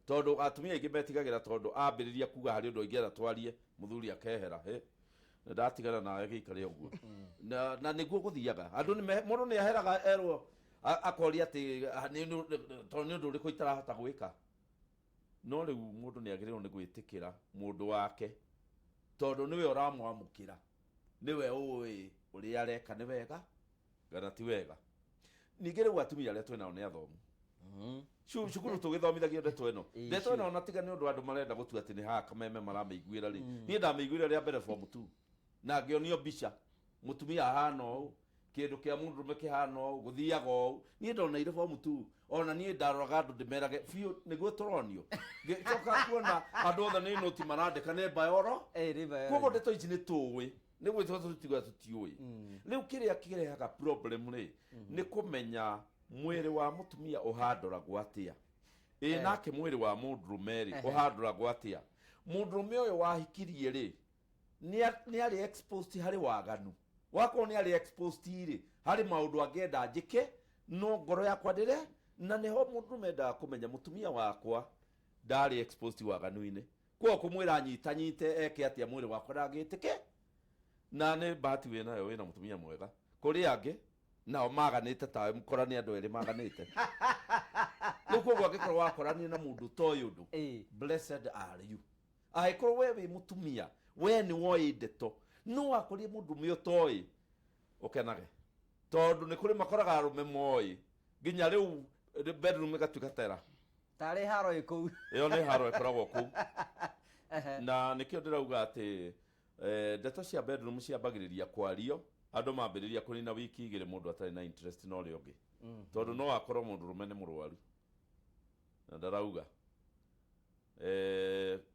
tondũ atumia aingĩ metigagĩra, tondũ ambĩrĩria kuga harĩ ũndũ ingĩenda twarie, mũthuri akehera, he na ndatigana nawe gĩikare ũguo. Na nĩguo gũthiaga andũ mũndũ nĩ aheraga erwo akoria atĩ, "Ah, tondũ nĩ ũndũ ũrĩkũ itarahota gwĩka?" No rĩu mũndũ nĩ agĩrĩirwo nĩ gwĩtĩkĩra mũndũ wake, tondũ nĩwe ũramwamũkĩra, nĩwe ũĩ ũrĩa areka nĩ wega kana ti wega. Ningĩ rĩu atumia arĩa twĩnao nĩ athomu. Cukuru tũgĩthomithagio ndeto ĩno. Ndeto ĩno ona tiga nĩ ũndũ andũ marenda gũtua atĩ nĩ haha kameme maramĩiguĩra rĩ, niĩ ndamĩiguire rĩa mbere form 2 na ngĩonio mbica, mũtumia ahana ũũ, kĩndũ kĩa mũndũrũme kĩhana ũũ, gũthiaga ũũ. Niĩ ndoneire form 2. Ona niĩ ndaroraga andũ ndĩmerage biũ nĩguo tũronio, ngĩcoka kuona andũ othe nĩ noti marandĩka nĩ bayoro. Nĩ biology. Koguo ndeto ici nĩ tũĩ, nĩ gwĩtwo tũtiga tũtiũĩ. Rĩu kĩrĩa kĩrehaga problem rĩ, nĩ kũmenya mwĩrĩ wa mũtumia ũhandũragwo atĩa, ĩ nake mwĩrĩ wa mũndũrũme rĩ, ũhandũragwo atĩa? Mũndũrũme ũyũ wahikirie rĩ, nĩ arĩ exposed harĩ waganu wakorwo nĩ arĩ exposed rĩ, harĩ maũndũ angĩenda njĩke no ngoro yakwa ndĩre. Na nĩho mũndũrũme endaga kũmenya mũtumia wakwa ndarĩ exposed waganu-inĩ, koguo kũmwĩra nyita nyite eke atĩa mwĩrĩ wakwa ndangĩtĩke. Na nĩ bahati wĩ nayo, wĩna mũtumia mwega. Kũrĩ angĩ nao maganĩte tawe, mũkora nĩ andũ erĩ maganĩte. Rĩu koguo angĩkorwo wakorania na mũndũ ũtoĩ ũndũ, blessed are you. Angĩkorwo we wĩ mũtumia, we nĩ woĩ ndeto, no wakorire mũndũrũme ũtoĩ, ũkenage, tondũ nĩ kũrĩ makoraga arũme moĩ nginya rĩu bedroom ĩgatuĩka tera. Tarĩ haro ĩ kũu. Ĩyo nĩ haro ĩkoragwo kũu, na nĩkĩo ndĩrauga atĩ ndeto cia bedroom ciambagĩrĩria kwario andũ mambĩrĩria kũnina wiki 2 mũndũ atarĩ na interest na ũrĩa ũngĩ, tondũ no akorwo mũndũrũme nĩ mũrwaru na ndarauga,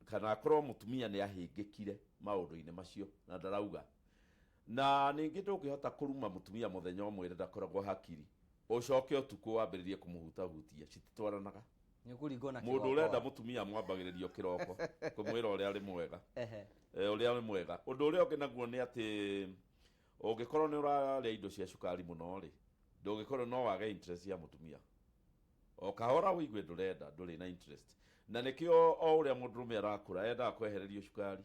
kana akorwo mũtumia nĩ ahĩngĩkire maũndũ-inĩ macio na ndarauga. Na ningĩ ndũngĩhota kũruma mũtumia mũthenya ũmwe ndakoragwo hakiri, ũcoke ũtukũ wambĩrĩrie kũmũhutahutia, cititwaranaga. Nĩ ũkũringwo na Mũndũ kĩgongona. Ũrenda mũtumia mwambagĩrĩrio kĩroko kũmwĩra ũrĩa arĩ mwega. Ũrĩa arĩ mwega. Ũndũ ũrĩa ũngĩ naguo nĩ atĩ ũngĩkorwo nĩ ũrarĩa indo cia cukari mũno rĩ, ndũngĩkorwo no wage interest ya mũtumia o kahora, ũigue ndũrenda, ndũrĩ na interest. Na nĩkĩo o ũrĩa mũndũrũme arakũra endaga kwehererio cukari,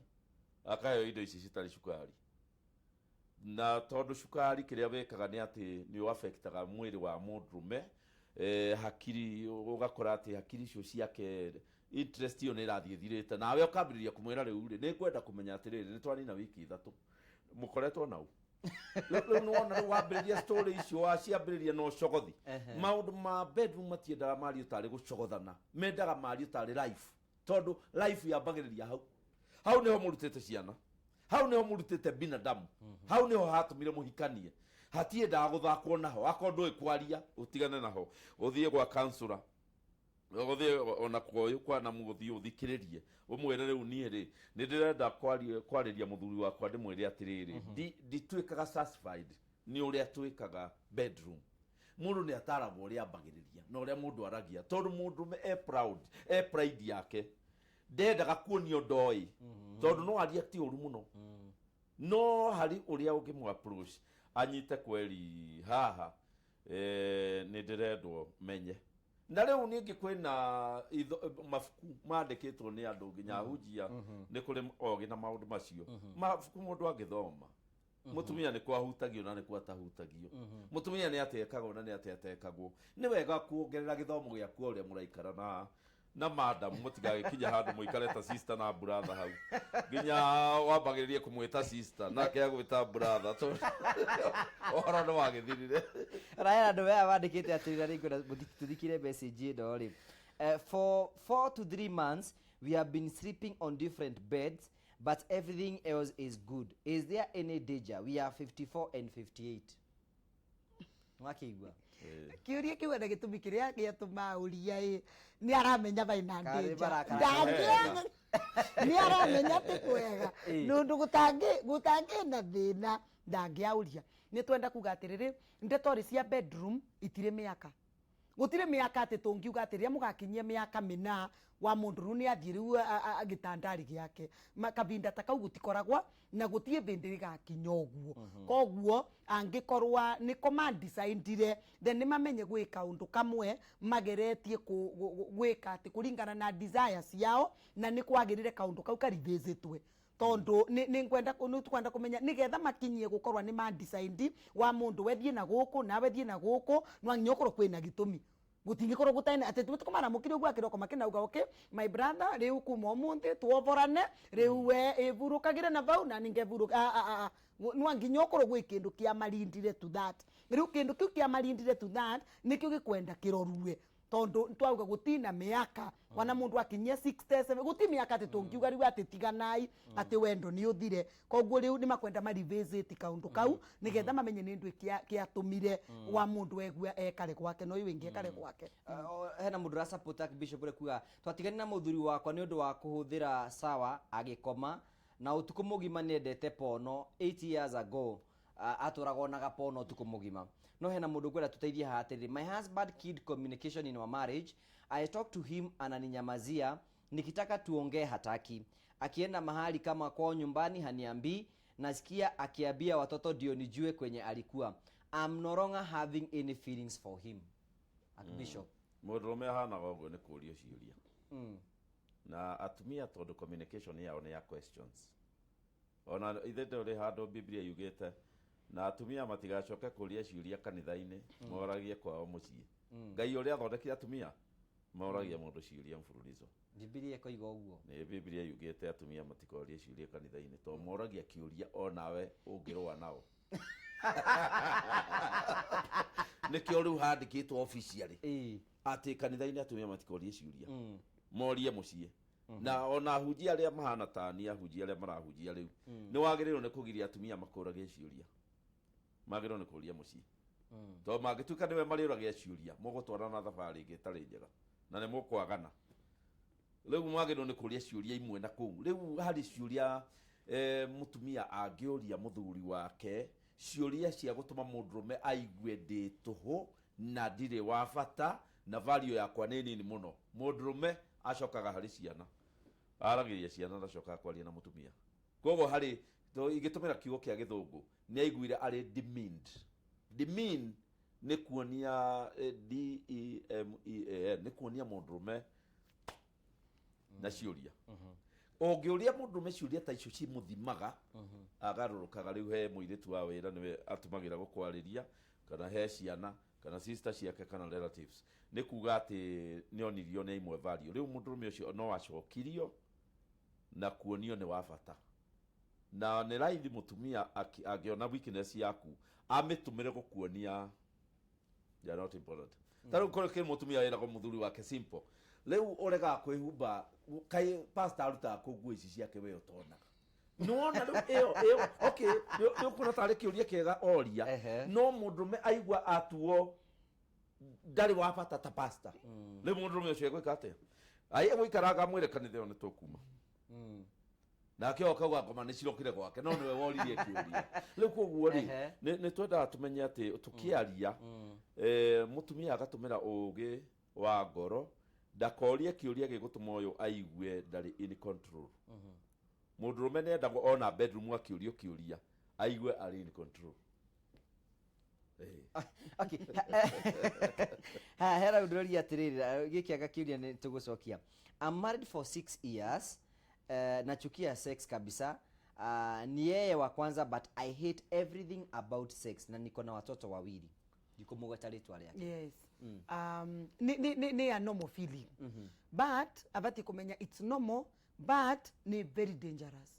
akaheo indo ici citarĩ cukari. Na tondũ cukari kĩrĩa wĩkaga nĩ atĩ nĩ ũaffectaga mwĩrĩ wa mũndũrũme, hakiri, ũgakora atĩ hakiri icio ciake, interest ĩyo nĩ ĩrathiĩ ĩthirĩte. Nawe ũkambĩrĩria kũmwĩra, rĩu rĩ, nĩ ngwenda kũmenya atĩrĩrĩ, nĩ twanina wiki 3 mũkoretwo nau rĩu nĩwona rĩu wambĩrĩria story icio, waciambĩrĩria na ũcogothi. Maũndũ ma bedroom matiendaga mario tarĩ gũcogothana, mendaga mario tarĩ life, tondũ life yambagĩrĩria hau. Hau nĩho mũrutĩte ciana, hau nĩho mũrutĩte binadamu, hau nĩho hatũmire mũhikanie. Hatiendaga gũthakwo naho. Akorwo ndũĩ kwaria, ũtigane naho, ũthiĩ gwa counselor, ũthiĩ ona kwa ũyũ kwa na ũthiĩ ũthikĩrĩrie, ũmwĩre, rĩu niĩ rĩ, nĩ ndĩrenda kwarĩria mũthuri wakwa, ndĩmwĩre atĩrĩrĩ, ndituĩkaga satisfied nĩ ũrĩa twĩkaga bedroom. Mũndũ nĩ ataragwo ũrĩa ambagĩrĩria na ũrĩa mũndũ aragia, tondũ mũndũrũme e proud, e pride yake, ndendaga kuonio ndoĩ, tondũ no areact ũru mũno. No harĩ ũrĩa ũngĩmũ approach anyite kweri haha, nĩ ndĩrendwo menye. Na rĩu ningĩ kwĩna mabuku mandĩkĩtwo nĩ andũ nginya ahunjia, nĩ kũrĩ ogĩ na maũndũ macio, mabuku mũndũ angĩthoma mũtumia nĩ kwahutagio na nĩ kwatahutagio, mũtumia nĩ atekagwo na nĩ atĩ atekagwo. Nĩ wega kuongerera gĩthomo gĩaku o ũrĩa mũraikara na madam, mũtigagĩkinya handũ mũikare ta sister na brother hau, nginya wambagĩrĩrie kũmwĩta sister nake agwĩta brother, tondũ ũhoro nĩ wagĩthirire. Raya andũ aya mandĩkĩte atĩrĩra, rĩngĩ tũthikire message ĩno rĩ. For 4 to 3 months we have been sleeping on different beds, but everything else is good. Is there any danger? We are 54 and 58. Mwakĩigua? Kiuria kiu ena gĩtũmi kĩrĩa gĩatũma ũria ĩ nĩ aramenya baina Karĩ danger. barakara. Ndangĩaga nĩ aramenya atĩ kwega. Nĩ ũndũ gũtangĩ na thĩna ndangĩaũria. Nĩ twenda kuga atĩrĩrĩ, ndeto rĩ cia bedroom itirĩ mĩaka, gũtirĩ mĩaka atĩ tũngiuga atĩ rĩrĩa mũgakinyia mĩaka mĩna wa mũndũ rĩu nĩ athiĩ rĩu gĩtandarĩ gĩake. Kavinda ta kau gũtikoragwa na gũtirĩ bĩndĩ rĩgakinya ũguo. Koguo angĩkorwa nĩko mandecidire, then nĩ mamenye gwĩka ũndũ kamwe mageretie gwĩka atĩ kũringana na desire ciao, na nĩ kwagĩrĩre kaũndũ kau karivisitwe, tondu nĩ ngwenda nĩ twenda kũmenya nĩgetha makinyie gũkorwa nĩ mandecide wa mũndũ we thiĩ na gũkũ nawe thiĩ na gũkũ, no nginya ũkorwo kwĩna gĩtũmi. Gũtingĩkorwo gũtarĩ atĩ tũmaramũkire ũguo akĩroko makĩnauga, "Okay, my brother, rĩu kuma ũmũthĩ tuoborane, rĩu we ĩvurũkagĩre na vau na ningevurũka." Ah, ah, ah. No nginya ũkorwo gwĩ kĩndũ kĩamarindire to that. Rĩu kĩndũ kĩu kĩamarindire to that nĩkĩo gĩkwenda kĩrorue, tondu twauga gutina miaka wana mundu akinyia 67 guti miaka ati tungiuga riu ati tiganai, ati wendo ni uthire. Koguo riu ni makwenda ma revisit kaundu kau nigetha mamenye ni ndu kiatumire wa mundu egua ekare gwake no uyu wingi ekare gwake. Hena mundu ũrasupport Archbishop ũrĩa kuga twatigani na mũthuri wakwa nĩ ũndũ wa kũhũthĩra sawa agĩkoma na ũtukũ mũgima. Nĩendete pono 8 years ago, atũraga onaga pono ũtukũ mũgima. No hena mũndũ ngwenda tũteithie haha atĩrĩrĩ: "My husband killed communication in our marriage. I talk to him, ananinyamazia. Nikitaka tuongee, hataki. Akienda mahali kama kwao nyumbani, haniambii. Nasikia akiambia watoto ndio nijue kwenye alikuwa. I'm no longer having any feelings for him." Archbishop. Mũndũrũme ahanaga ũguo nĩ kũũrio ciũria na atumia, tondũ communication yao nĩ ya questions. Ona ithe ndũrĩ handũ Biblia yugĩte na atumia matigacoke kũria ciũria kanitha-inĩ, moragie kwao mũciĩ. Ngai ũrĩa athondekire atumia moragia mũndũ ciũria mfululizo. Bibilia ĩkoiga ũguo? Nĩ Biblia yugĩte atumia matikorie ciũria kanitha-inĩ, tondũ moragia kĩũria onawe ũngĩrũa nao. Nĩkĩo rĩu handĩkĩtwo officially atĩ kanitha-inĩ atumia matikorie ciũria, morie mũciĩ. Na ona ahunjia arĩa mahana tani, ahunjia arĩa marahunjia rĩu, nĩ wagĩrĩirwo nĩ kũgiria atumia makũragie ciũria, magĩrĩirwo nĩ kũria mũciĩ, tondũ mangĩtuĩka nĩwe marĩũragia ciũria, mũgũtwarana thabarĩ ĩngĩ ĩtarĩ njega na nĩ mũkwagana. Rĩu mwagĩrĩirwo nĩ kũria ciũria imwe na kũu. Rĩu harĩ ciũria mũtumia angĩũria mũthuri wake, ciũria cia gũtũma mũndũrũme aigue ndĩ tũhũ na ndirĩ wa bata na value yakwa nĩ nini mũno. Mũndũrũme acokaga harĩ ciana, aragĩria ciana, ndacokaga kwaria na mũtumia. Koguo harĩ ingĩtũmĩra kiugo kĩa Gĩthũngũ, nĩ aiguire arĩ demeaned. Demean nĩ kuonia, demean, nĩ kuonia mũndũrũme na ciũria. Ũngĩũria mũndũrũme ciũria ta icio cimũthimaga, agarũrũkaga. Rĩu he mũirĩtu wa wĩra nĩwe atũmagĩra gũkwarĩria, kana he ciana, kana sister ciake, kana relatives, nĩ kuga atĩ nĩ onirio nĩ imwe value. Rĩu mũndũrũme ũcio no acokirio na kuonio nĩ wa bata, na nĩ raithi mũtumia angĩona weakness yaku amĩtũmĩre gũkuonia they are not important. Ta rĩu kũrĩ kĩ mũtumia wĩragwo mũthuri wake simple, rĩu ũregaga kwĩhumba, kaĩ pastor arutaga kũ nguo ici ciake we ũtonaga? Nĩwona rĩu ĩyo, okay, nĩ ũkuona tarĩ kĩũria kĩega oria. No mũndũrũme aigua atuo ndarĩ wa bata ta pastor, rĩu mũndũrũme ũcio egwĩka atĩa? Ai, egũikaranga mwĩre kanitha ĩyo nĩ tũkuma. Nake okauga ngoma nĩ cirokire gwake, no nĩwe woririe kĩũria rĩu. Koguo rĩ, nĩ twendaga tũmenye atĩ tũkĩaria, mũtumia agatũmĩra ũgĩ wa ngoro, ndakorie kĩũria gĩgũtũma ũyũ aigue ndarĩ in control. Mũndũrũme nĩ endagwo ona bedroom akĩũrio kĩũria aigue arĩ in control. Okay. Ha, hera ndũroria atĩrĩrĩ, gĩkĩ anga kĩũria nĩ tũgũcokia. "I'm married for 6 years. Nachukia sex kabisa. Ni yeye wa kwanza, but I hate everything about sex, na niko na watoto wawili." Ndikumũgweta rĩtwa rĩake. Yes, nĩ a normal feeling, but abati kumenya it's normal but nĩ very dangerous,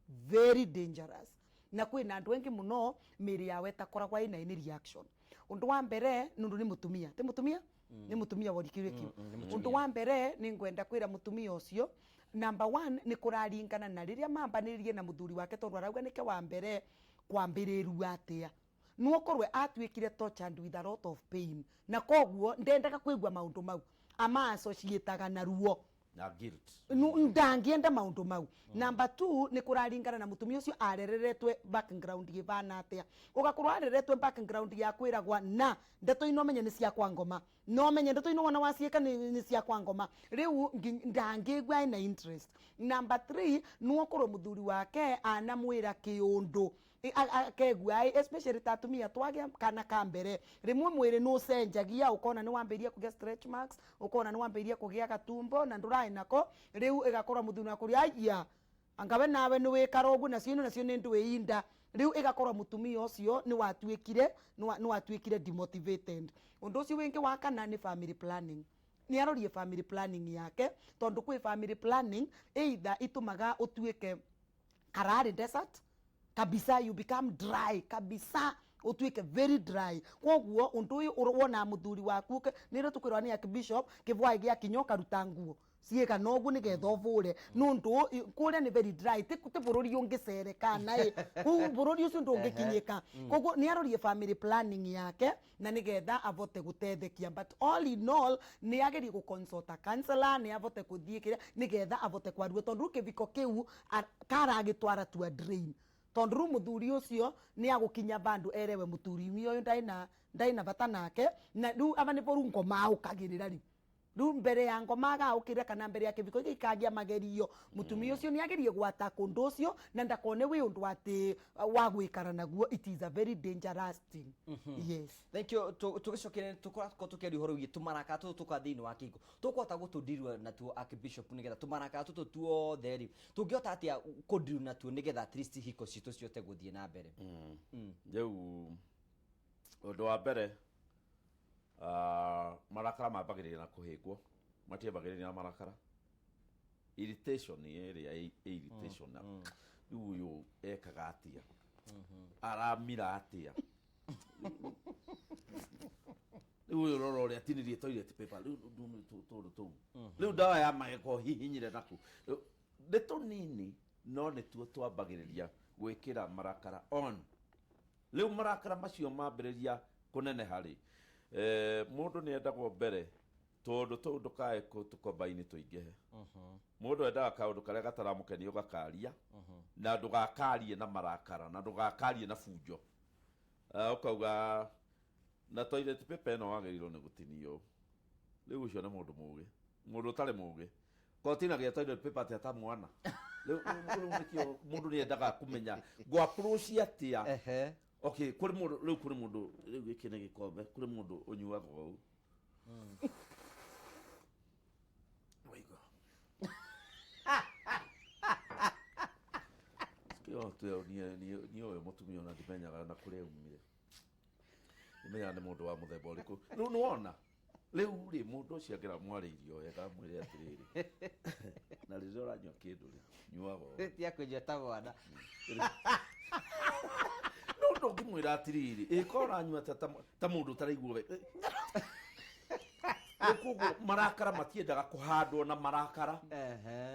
very dangerous. Na kwĩna andũ aingĩ mũno mĩĩrĩ yao ĩtakoragwo ĩna any reaction. Ũndũ wa mbere, nũndũ nĩ mũtumia, ti mũtumia, nĩ mũtumia worikĩire kiu. Ũndũ wa mbere nĩ ngwenda kwĩra mũtumia ũcio, number one, nĩ kũraringana na rĩrĩa mambanĩrĩrie na mũthuri wake, tondũ arauga nĩke wa mbere kwambĩrĩrua atĩa. Nuokorwe atuĩkire tortured with a lot of pain, na koguo ndendaga kwĩgua maũndũ mau ama associataga na ruo. Na guilt. Ndangienda maundu mau. Number 2, ni kuraringana na mutumia ucio arereretwe background givana atia. Ugakorwo areretwe background ya kwiragwa na ndeto ino menye ni cia kwa ngoma, no menye ndeto ino wona waciika ni cia kwa ngoma, riu ndangigua ina interest. Number 3, nuokorwo muthuri wake anamwira kiundu akegua, especially ta atumia twagia kana ka mbere, rimwe mwiri nucenjagia, ukona ni wambiria kugia stretch marks, ukona ni wambiria kugia gatumbo na ndurai nako. Riu igakorwo muthuri wakuria aya angawe nawe ni wikara uguo nacio ino nacio ni ndwiinda. Riu igakorwo mutumia ucio ni watuikire demotivated. Undu ucio wingi wa kana ni family planning. Ni arorie family planning yake, tondu kwi family planning either itumaga utuike karari desert kabisa, you become dry kabisa, utuike very dry. Koguo undu uyu wona muthuri waku niro tukwirwa ni archbishop kivwai gia kinya ukaruta nguo ciigana ũguo nĩgetha ũvũre, nũndũ kũrĩa nĩ very dry, ti bũrũri ũngĩcereka naĩ kũu bũrũri ũcio ndũngĩkinyĩka. Koguo nĩ arorie family planning yake na nĩgetha avote gũtethekia. But all in all, nĩ agerie gũ consult a counselor, nĩ avote kũthiĩ kĩrĩa nĩgetha avote kwaruo, tondũ rĩu kĩbiko kĩu karagĩtwara to a drain, tondũ rĩu mũthuri ũcio nĩ agũkinya bandũ erewe mũthuri ũyũ ndaina bata nake, na rĩu aba nĩbo rĩu ngoma aũkagĩrĩra. Rĩu mbere ya ngoma agaũkĩrĩra kana mbere ya kĩbiko gĩkĩ ikagia magerio, mũtumia ũcio nĩ agerie gwata kũndũ ũcio na ndakone wĩ ũndũ atĩ wa gwĩkara naguo. It is a very dangerous thing, yes. Thank you. Tũgĩcokere tũkorwo tũkĩaria ũhoro wĩgiĩ tũmaraka tũtũ tũka thĩinĩ wa kĩhiko, tũkũhota gũtũndirwo natuo, Archbishop, nĩgetha tũmaraka tũtũ tuothe rĩ, tũngĩhota atĩa kũndirwo natuo nĩgetha at least hiko citũ cihote gũthiĩ na mbere? Rĩu ũndũ wa mbere, marakara mambagĩrĩria na kũhĩngwo, matiambagĩrĩria na marakara. Irritation ĩrĩa irritation na rĩu ũyũ ekaga atĩa, aramira atĩa, rĩu ũyũ rora ũrĩa atinirie toilet paper, rĩu tũndũ tũu, rĩu ndawa ya magego hihinyire naku. Rĩu, nĩ tũnini no nĩtuo twambagĩrĩria gwĩkĩra marakara on. Rĩu marakara macio mambĩrĩria kũneneha rĩ, mũndũ nĩ endagwo mbere tũndũ tũu ndũkae tũkombaini tũingĩhe. Mũndũ endaga kaũndũ karĩa gataramũkenia ũgakaria, na ndũgakarie na marakara na ndũgakarie na bunjo. Ũkauga na toilet paper ĩno wagĩrĩirwo nĩ gũtinio. Rĩu ũcio nĩ mũndũ mũgĩ. Mũndũ ũtarĩ mũgĩ kotinagia toilet paper atĩa ta mwana? Rĩu nĩkĩo mũndũ nĩ endaga kũmenya ngũ approach atĩa. Okay, kũrĩ mũndũ rĩu, kũrĩ mũndũ rĩu, gĩkĩ nĩ gĩkombe, kũrĩ mũndũ ũnyuaga ũũ. Waigua. Sikio niĩ ũyũ mũtumia ona ndimenyaga na kũrĩa aumire, ndimenyaga nĩ mũndũ wa mũthemba ũrĩkũ. Rĩu nĩwona rĩu rĩ, mũndũ ũcio angĩra mwarĩirio wega, mwĩre atĩrĩrĩ, na rĩrĩa ũranyua kĩndũ rĩ, nyuaga ũũ. Tia kũnyua ta mwana. No ndũngĩmwĩra atĩrĩrĩ, ĩka ũranyua ta mũndũ ũtaraigua wega. Rĩu koguo marakara matiendaga kũhandwo na marakara.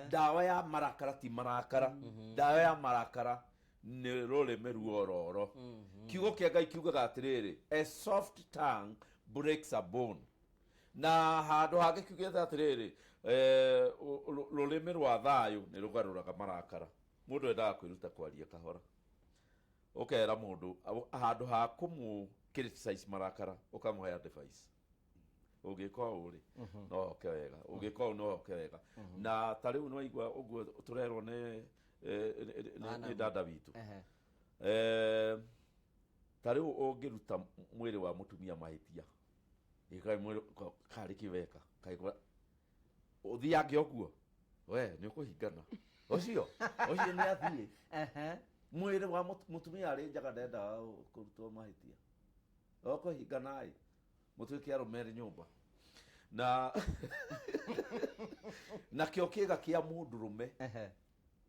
Ndawa ya marakara ti marakara, ndawa ya marakara nĩ rũrĩmĩ ruororo. Kiugo kĩa Ngai kiugaga atĩrĩrĩ, "A soft tongue breaks a bone," na handũ hangĩ kiugĩte atĩrĩrĩ, rũrĩmĩ rwa thayũ nĩ rũgarũraga marakara. Mũndũ endaga kwĩruta kwaria kahora, ũkera mũndũ handũ ha kũmũ criticize marakara, ũkamũhe advice, ũngĩka ũũ rĩ, no oke wega, ũngĩka ũũ no oke wega. Na ta rĩu nĩwaigua ũguo tũrerwo nĩ dada witũ. Ta rĩu ũngĩruta mwĩrĩ wa mũtumia mahĩtia, ĩkaĩ mwĩrĩ karĩ kĩ weka kaĩ ũthiange ũguo, we nĩ ũkũhingana ũcio ũcio nĩ athiĩ. Mwĩrĩ wa mũtumia arĩ njaga ndendaga kũrutwo mahĩtia, ũkũhingana ĩ mũtuĩke arũme erĩ nyũmba na nakĩo kĩga kĩa mũndũrũme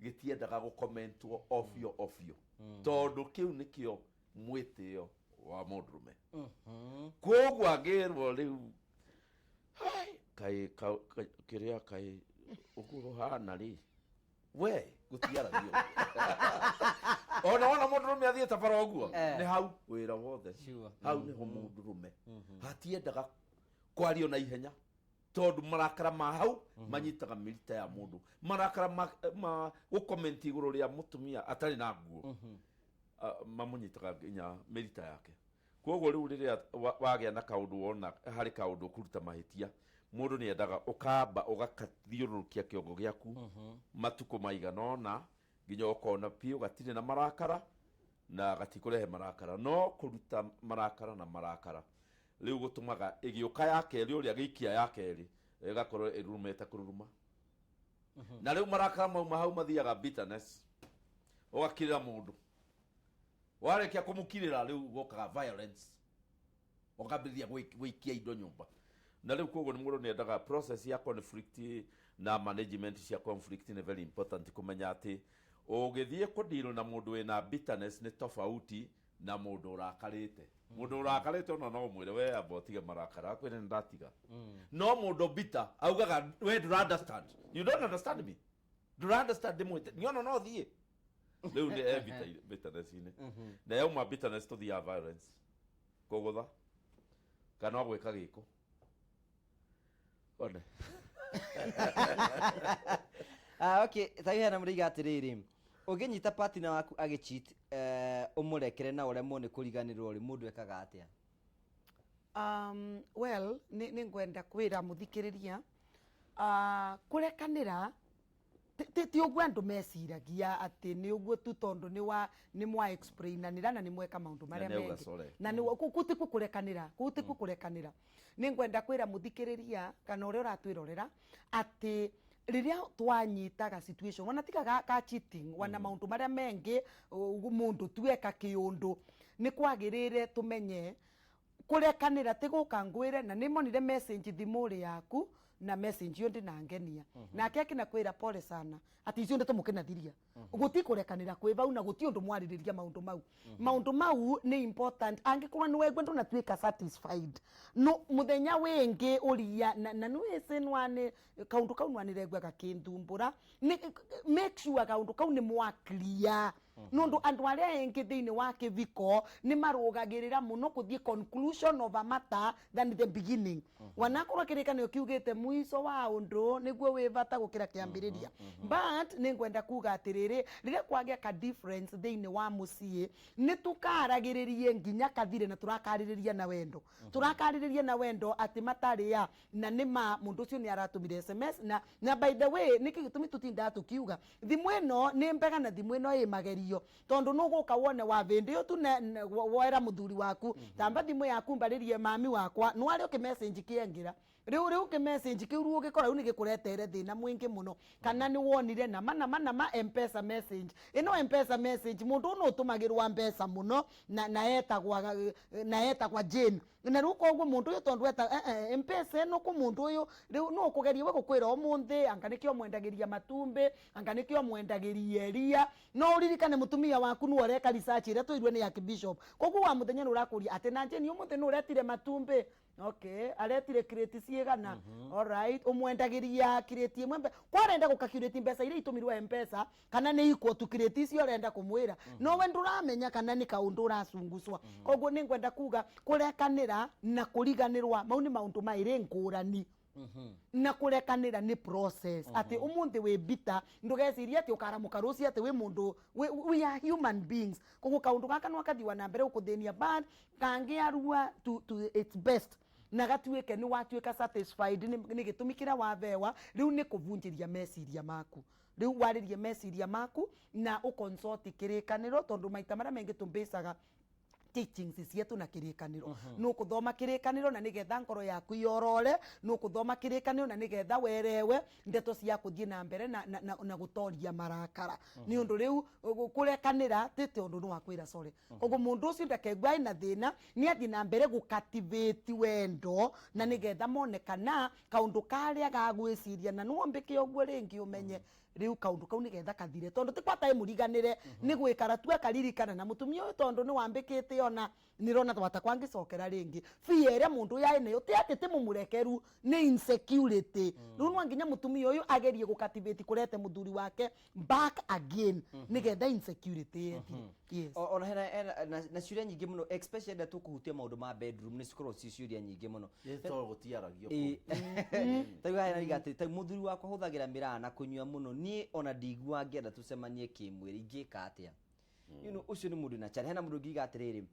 gĩtiendaga gũkomentwo obio obio, tondũ kĩu nĩkĩo mwĩtĩo wa mũndũrũme. Koguo angĩrwo rĩu, "Hai, kaĩ kĩrĩa kaĩ ũguo ũhana rĩ, we gũtiaragio," ona wona mũndũrũme athiĩte bara ũguo, nĩ hau wĩra wothe. Hau nĩho mũndũrũme hatiendaga kwario na ihenya. Tondu marakara ma hau manyitaga mĩrita ya mũndũ, marakara ma gũcomment igũrũ rĩa mũtumia atarĩ na nguo, mamũnyitaga nginya mĩrita yake. Koguo rĩu rĩrĩa wagĩa na kaũndũ, wona harĩ kaũndũ ũkũruta mahĩtia, mũndũ nĩ endaga ũkamba ũgakathiũrũrũkia kĩongo gĩaku matukũ maigana ũna nginya ũkona biũ gatirĩ na marakara na gatikũrehe marakara. No kũruta marakara na marakara rĩu gũtũmaga ĩgĩũka ya kerĩ, ũrĩa gĩikia ya kerĩ ĩgakorwo ĩrurumĩte kũruruma, na rĩu marakara mauma hau mathiaga bitterness, ũgakirĩra mũndũ. Warĩkia kũmũkirĩra, rĩu gũkaga violence, ũkambĩrĩria gũikia indo nyũmba. Na rĩu koguo nĩ mũndũ nĩ endaga process ya conflict na management cia conflict nĩ very important, kũmenya atĩ ũgĩthiĩ kũdeal na mũndũ wĩna bitterness nĩ tofauti na mũndũ ũrakarĩte. Mũndũ ũrakarĩte ona no ũmwĩre, "We amba ũtige marakara," akwĩre, "Nĩ ndatiga." No mũndũ bitter augaga, "We ndũra understand, you don't understand me, ndũra understand ndĩmwĩte niona no thiĩ." Rĩu nĩ e bitterness-inĩ, na yauma bitterness tũthiaga violence, kũgũtha kana gwĩka gĩko one. Ah, okay, ta hena mũrĩiga atĩrĩrĩ, ũngĩnyita partner waku agĩcheat, ũmũrekere na ũremwo nĩ kũriganĩrwo rĩ, mũndũ ekaga atĩa? Well, nĩ ngwenda kwĩra mũthikĩrĩria, kũrekanĩra ti ũguo andũ meciragia atĩ nĩ ũguo tu, tondũ nĩ mwa explainanĩra na nĩ mweka maũndũ marĩa Na nĩ auga mengĩ. Sorry. Na nĩ kũu tikuo kũrekanĩra, kũu tikuo kũrekanĩra. Nĩ ngwenda kwĩra mũthikĩrĩria kana ũrĩa ũratwĩrorera atĩ rĩrĩa twanyitaga situation, wana tiga ka cheating, wana maũndũ marĩa mengĩ, mũndũ tueka kĩũndũ, nĩ kwagĩrĩre tũmenye kũrekanĩra ti gũka ngwĩre na nĩ monire message thimũ-rĩ yaku na message iyo ndĩnangenia, nake akĩnakwĩra pole sana, atĩ icio ndeto mũkĩnathiria. Gũti kũrekanĩra kwĩ vau na gũti ũndũ mwarĩrĩria maũndũ mau. Maũndũ mau nĩ important. Angĩkorwo nĩ waigua ndũnatuĩka satisfied, no mũthenya wĩngĩ ũria na nĩ wĩcĩ nwane kaũndũ kau nwanĩregua gakĩnthumbũra, make sure kaũndũ kau nĩ mwaclear, nũndũ andũ arĩa engĩ thĩinĩ wa kĩviko nĩ marũgagĩrĩra mũno kũthiĩ conclusion of a matter than the beginning. Wanakorwo kĩrĩkanĩro kiugĩte mũico wa ũndũ nĩguo wĩ bata gũkĩra kĩambĩrĩria, but nĩ ngwenda kuga atĩrĩrĩ, rĩrĩa kwagĩa ka difference thĩinĩ wa mũciĩ, nĩ tũkaragĩrĩrie nginya kathire, na tũrakarĩrĩria na wendo, tũrakarĩrĩria na wendo atĩ matarĩa na nĩ ma mũndũ ũcio nĩ aratũmire SMS. Na by the way, nĩkĩ gĩtũmi tũtindaga tũkiuga thimũ ĩno nĩ mbega na thimũ ĩno ĩ magerio? Tondũ nũgũka wone wa vĩndĩ ĩyo tu woera mũthuri waku, "Tamba thimũ yaku mbarĩrie mami wakwa," no arĩ ũkĩ message kĩengĩra rĩu kĩ message kĩu, rĩu ũgĩkora rĩu nĩ gĩkũretere thĩna mũingĩ mũno, kana nĩ wonire nama nama nama Mpesa message ĩno. Mpesa message, mũndũ ũyũ ũtũmagĩrwa mbeca mũno na etagwa Jane, na rĩu koguo mũndũ ũyũ tondũ eta Mpesa ĩno kũ mũndũ ũyũ, rĩu no ũkũgeria we gũkwĩra ũmũthĩ anga nĩkĩo mwendagĩria matumbĩ, anga nĩkĩo mwendagĩria iria. No ũririkane mũtumia waku nĩwe ũreka research ĩrĩa tũirwe nĩ Archbishop. Koguo wa mũthenya nĩ ũrakũria atĩ na Jane ũmũthĩ nĩ ũretire matumbĩ, okay, aretire crate cigana? Alright, ũmwendagĩria crate ĩmwe kwarenda gũcalculate mbeca iria itũmirwo Mpesa kana nĩ equal to crate icio ũrenda kũmwĩra, no we ndũramenya kana nĩ kaũndũ ũracunguswa. Koguo nĩ ngwenda kuga kũrekanĩra na kũriganĩrwa mau nĩ maũndũ maĩrĩ ngũrani, na kũrekanĩra nĩ process, atĩ ũmũthĩ wĩ bitter, ndũgecirie atĩ ũkaramũka rũciũ atĩ wĩ mũndũ. We are human beings. Koguo kaũndũ gaka no akathiwa na mbere gũkũthĩnia, but kangĩarua to its best na gatuĩke nĩ watuĩka satisfied nĩ gĩtũmi kĩrĩa wabewa, rĩu nĩ kũbunjĩria meciria maku, rĩu warĩrie meciria maku na ũconsult kĩrĩkanĩro, tondũ maita marĩa maingĩ tũmbĩcaga teachings cietu na kĩrĩkanĩro. Nũ kũthoma kĩrĩkanĩro na nĩgetha ngoro yaku yorore, nũ kũthoma kĩrĩkanĩro na nĩgetha werewe ndeto cia kũthiĩ na mbere na gũtoria marakara, nĩ ũndũ rĩu kũrekanĩra ti tondũ nĩ wakwĩra sorry. Koguo mũndũ ũcio ndakegua ena thĩna, nĩ athiĩ na mbere gũcultivate wendo na nĩgetha mone kana kaũndũ karĩa gagwĩciria na nĩwombĩke ũguo rĩngĩ, ũmenye rĩu kaũndũ kau nĩgetha kathire, tondũ ti kwata ĩmũriganĩre, nĩ gwĩkara tu akaririkana na mũtumia ũyũ tondũ nĩ wambĩkĩte ona. Nirona watakwa ngicokera ringi fear ĩrĩa mũndũ ũyũ arĩ nayo ti atĩ ti mũmũrekeru, nĩ insecurity. Rĩu no nginya mũtumia ũyũ agerie gũcultivate kũrete mũthuri wake back again nĩgetha insecurity ĩthire. Yes. Ona hena na ciũria nyingĩ mũno, especially rĩrĩa tũkũhutia maũndũ ma bedroom, nĩ cikoragwo ci ciũria nyingĩ mũno. Nĩ tondũ gũtiaragio. Ta rĩu haha hena atĩ ta mũthuri wakwa hũthagĩra mĩraa na kũnyua mũno, niĩ ona ndiguaga ngĩenda tũcemanie kĩmwĩrĩ, ingĩka atĩa? Ũcio nĩ mũndũ na challenge. Hena mũndũ ũngiuga atĩrĩrĩ,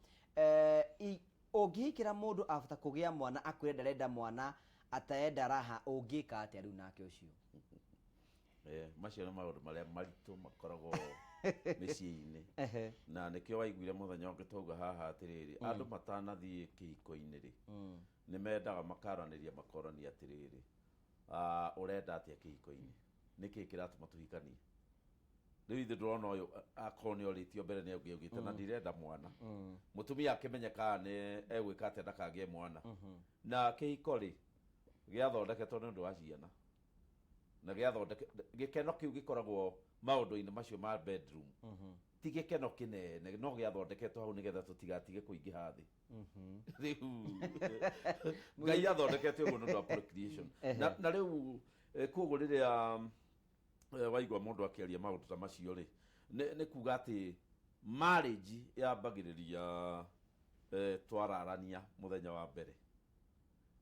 ũngĩhikĩra mũndũ after kũgĩa mwana akwĩre ndarenda mwana, ataenda raha, ũngĩka atĩa rĩu nake ũcio? Macio nĩ maũndũ marĩa maritũ makoragwo mĩciĩ-inĩ. Na nĩkĩo waiguire mũthenya ũngĩ twauga haha atĩrĩrĩ, andũ matanathiĩ kĩhiko-inĩ rĩ, nĩ mendaga makaranĩria, makorania atĩrĩrĩ, ũrenda atĩa kĩhiko-inĩ, nĩkĩĩ kĩratũma tũhikanie? Rĩu ithuĩ ndĩrona ũyũ akorwo nĩ orĩtio mbere nĩ augĩte na ndirenda mwana. Mũtumia akĩmenye kana nĩ egwĩka atĩa ndakagĩe mwana. Na kĩhiko rĩ, gĩathondeketwo nĩ ũndũ wa ciana, na gĩathondeke gĩkeno kĩu gĩkoragwo maũndũ-inĩ macio ma bedroom ti gĩkeno kĩnene, no gĩathondeketwo hau nĩgetha tũtigatige kũingĩha thĩ. Rĩu Ngai athondekete ũguo nĩ ũndũ wa procreation. Na rĩu koguo rĩrĩa waigua mũndũ akĩaria maũndũ ta macio rĩ, nĩ kuga atĩ marriage yambagĩrĩria twararania mũthenya wa mbere.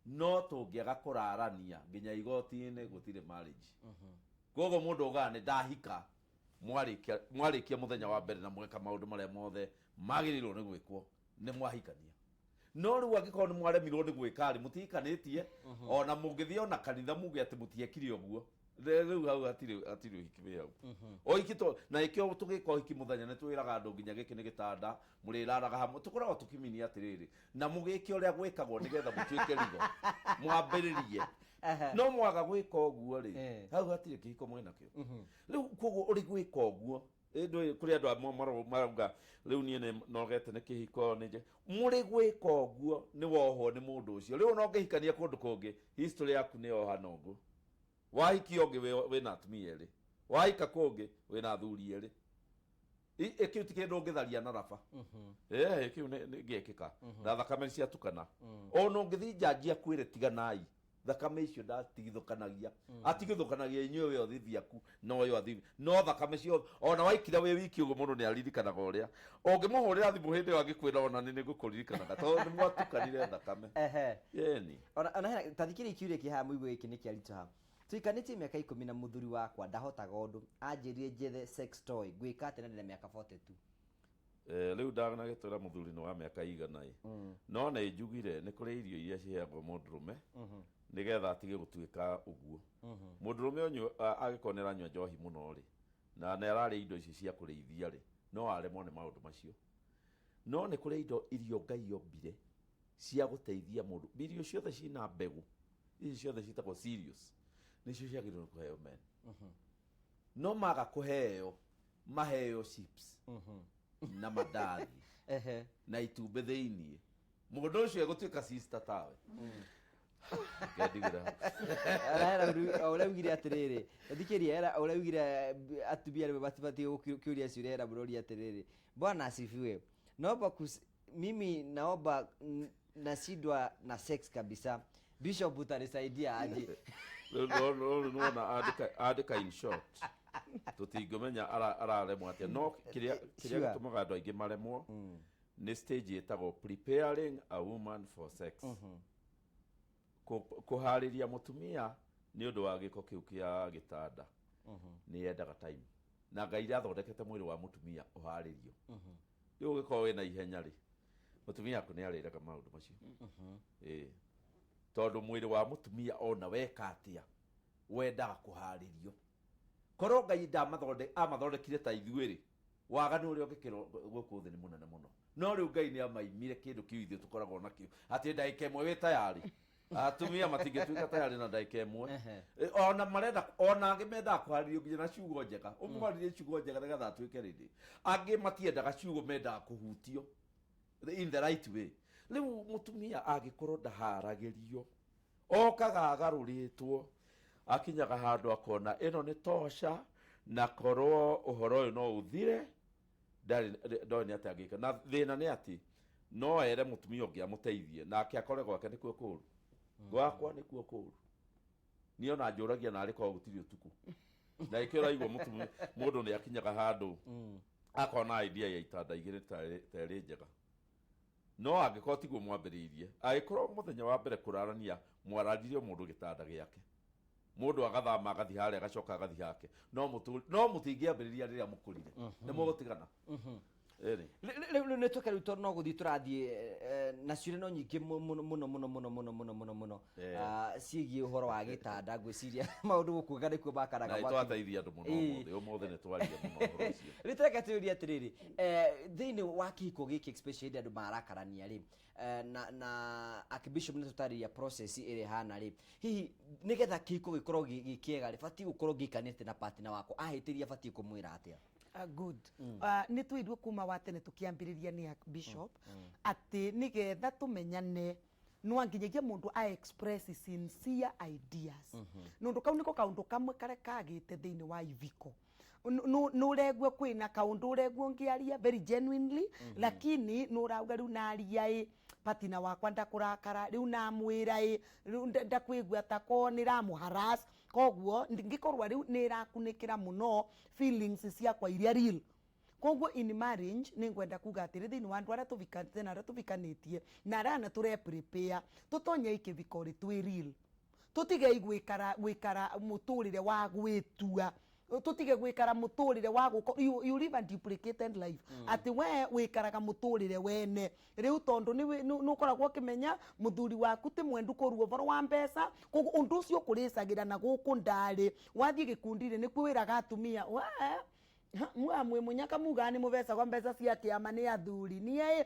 No tũngĩaga kũrarania nginya igoti-inĩ, gũtirĩ marriage. Koguo mũndũ ugaga nĩ ndahika, mwarĩkia mũthenya wa mbere na mweka maũndũ marĩa mothe magĩrĩirwo nĩ gwĩkwo, nĩ mwahikania. No rĩu angĩkorwo nĩ mwaremirwo nĩ gwĩka rĩ, mũtihikanĩtie. Ona mũngĩthiĩ ona kanitha muge atĩ mũtiekire ũguo, rĩu hau hatirĩ ũhiki wĩ hau. Ũhiki to na ĩkĩo tũgĩka ũhiki mũthenya nĩ twĩraga andũ nginya gĩkĩ nĩ gĩtanda mũrĩraraga hamwe, tũkoragwo tũkĩminia atĩrĩrĩ, na mũgĩke ũrĩa gwĩkagwo nĩgetha mũtuĩke rigo mwambĩrĩrie. No mwaga gwĩka ũguo rĩ, hau hatirĩ kĩhiko mwĩnakĩo rĩu. Koguo ũrĩ gwĩka ũguo, ndũĩ kũrĩ andũ amwe marauga rĩu niĩ nĩ nogete nĩ kĩhiko, nĩ mũrĩ gwĩka ũguo nĩ wohwo nĩ mũndũ ũcio. Rĩu ona ũngĩhikania kũndũ kũngĩ, history yaku nĩ yoha nongo. Wahikia ũngĩ wĩna atumia erĩ, wahika kũngĩ wĩna athuri erĩ. Kĩu ti kĩndũ ũngĩtharia na raba. Kĩu nĩ gĩekĩka na thakame ciatukana. Ona ũngĩthiĩ njanji akwĩre tiganai, thakame icio ndatigithũkanagia, atigithũkanagia inyuĩ, we ũthithi aku na ũyũ athithi, no thakame ciothe. Ona waikira wĩ wiki ũguo, mũndũ nĩ aririkanaga ũrĩa ũngĩmũhũrĩra thimũ hĩndĩ ĩyo angĩkwĩra ona nĩ nĩngũkũririkanaga tondũ nĩ mwatukanire thakame. Yeni. Ona hena ta thikĩrĩria kĩũria kĩ haha, mũigue gĩkĩ nĩ kĩaritũha. Tuikanĩtie mĩaka 10 na mũthuri wakwa, ndahotaga ũndũ, anjĩrire njethe sex toy, ngwĩka atĩa na ndĩna mĩaka 42? Rĩu ndanagĩtwĩra mũthuri nĩ wa mĩaka igana ĩ, no nĩ njugire nĩ kũrĩ irio iria ciheagwo mũndũrũme nĩgetha atige gũtuĩka ũguo. Mũndũrũme ũnyua angĩkorwo nĩ aranyua njohi mũno rĩ, na nĩ ararĩa indo ici cia kũrĩithia rĩ, no aremwo nĩ maũndũ macio. No nĩ kũrĩ indo, irio Ngai ombire cia gũteithia mũndũ. Irio ciothe ciĩna mbegũ ici ciothe ciĩtagwo cereals, nĩcio ciagĩrĩirwo nĩ kũheo men. No maga kũheo, maheo chips na mandathi na itumbĩ thĩiniĩ, mũndũ ũcio egũtuĩka sister tawe. Ngendigĩra hau. Ũrĩa ugire atĩrĩrĩ, thikĩria, era ũrĩa ugire atumia rĩmwe matibatiĩ gũkĩũria ciũria. Hena mũroria atĩrĩrĩ, "Bwana asifiwe, naomba mimi naomba nashindwa na sex kabisa, Bishop utanisaidia aje?" Rĩu nĩwona andĩka in short, tũtingĩmenya araremwo atĩa, no kĩrĩa gĩtũmaga andũ aingĩ maremwo nĩ stage ĩtagwo preparing a woman for sex. Kũharĩria mũtumia nĩ ũndũ wa gĩko kĩu kĩa gĩtanda nĩ yendaga time, na Ngai athondekete mwĩrĩ wa mũtumia ũharĩrio. Rĩu ũgĩkorwo wĩna ihenya rĩ, mũtumia waku nĩ arĩrega maũndũ macio. Ĩĩ, tondũ mwĩrĩ wa mũtumia ona weka atĩa wendaga kũharĩrio. Korwo Ngai amathondekire ta ithuĩ rĩ, waganu ũrĩa ũngĩkĩrwo gũkũ thĩ nĩ mũnene mũno. No rĩu Ngai nĩ amaimire kĩndũ kĩu ithuĩ tũkoragwo nakĩo atĩ ndagĩka ĩmwe wĩ tayarĩ. Atumia matingĩtuĩka tayarĩ na ndagĩka ĩmwe. Ona marenda, ona angĩ mendaga kũharĩrio nginya na ciugo njega, ũmwarĩrie ciugo njega nĩgetha atuĩke ready. Angĩ matiendaga ciugo, mendaga kũhutio in the right way. Rĩu mũtumia angĩkorwo ndaharagĩrio, okaga agarũrĩtwo, akinyaga handũ akona ĩno nĩ tosha, na korwo ũhoro ũyũ no ũthire, ndarĩ ndoĩ nĩ atĩa angĩka. Na thĩna nĩ atĩ No ere mũtumia ũngĩ amũteithie nake akore gwake nĩkuo kũũru, gwakwa nĩkuo kũũru. Niĩ ona njũragia narĩ korwo gũtirĩ ũtukũ na ĩkĩo ũraigua mũtumia mũndũ nĩ akinyaga handũ akona idea ya itanda igĩrĩ ta ĩrĩ njega, no angĩkorwo tiguo mwambĩrĩirie, angĩkorwo mũthenya wa mbere kũrarania mwararirie o mũndũ gĩtanda gĩake, mũndũ agathama agathiĩ harĩa agacoka agathiĩ hake, no no mũtingĩambĩrĩria rĩrĩa mũkũrire nĩ mũgũtigana. Ĩrĩ. Rĩu nĩ tweke rĩu tondũ no gũthiĩ tũrathiĩ na ciũria no nyingĩ mũno mũno mũno mũno mũno mũno mũno mũno. Ciĩgiĩ ũhoro wa gĩtanda, ngwĩciria maũndũ gũkũ nĩkuo makanaga na mwaki. Nĩtwateithia andũ mũno. Ũmũthĩ ũmũthĩ nĩ twaria mũno ũhoro ũcio. Rĩu tũreke tũrie atĩrĩrĩ, thĩinĩ wa kĩhiko gĩkĩ, especially hĩndĩ andũ marakarania rĩ, na Archbishop nĩ tũtarĩria process ĩrĩa ĩhana rĩ, hihi nĩgetha kĩhiko gĩkorwo gĩ kĩega rĩ, batiĩ gũkorwo ngĩikanĩte na partner wakwa, ahĩtĩria batiĩ kũmwĩra atĩa? Good. Nĩ twĩirwo kuma wa tene tũkĩambĩrĩria nĩ Archbishop atĩ nĩgetha tũmenyane no nginyagia mũndũ a express sincere ideas, nũndũ kau nĩko kaũndũ kamwe karĩa kagĩte thĩinĩ wa iviko. Nũregua kwĩna kaũndũ ũregua ũngĩaria very genuinely, lakini nũrauga rĩu naria ĩ patina wakwa ndakũrakara, rĩu namwĩra ĩ rĩu ndakwĩgua tako nĩramũ koguo ngĩkorwo rĩu nĩrakunĩkĩra mũno feelings ciakwa iria real. Koguo in marriage nĩ ngwenda kuga atĩrĩ, thĩinĩ wa andũ arĩa tũvikanĩte na arĩa tũvikanĩtie na arĩa ana tũre prepare tũtonye ikĩviko rĩ, twĩ real, tũtige gwĩkara gwĩkara mũtũrĩre wa gwĩtua, tũtige gwĩkara mũtũrĩre wa gũko you live a duplicated life, atĩ we wĩkaraga mũtũrĩre wene rĩu tondũ nĩ ũkoragwo ũkĩmenya mũthuri waku ti mwendu kũrua ũhoro wa mbeca, koguo ũndũ ũcio ũkũrĩcagĩra na gũkũ ndarĩ wathiĩ gĩkundi-inĩ nĩkuo wĩraga atumia we muga mwĩ mũnyaka muga nĩ mũvecagwo mbeca cia kĩama nĩ athuri niĩ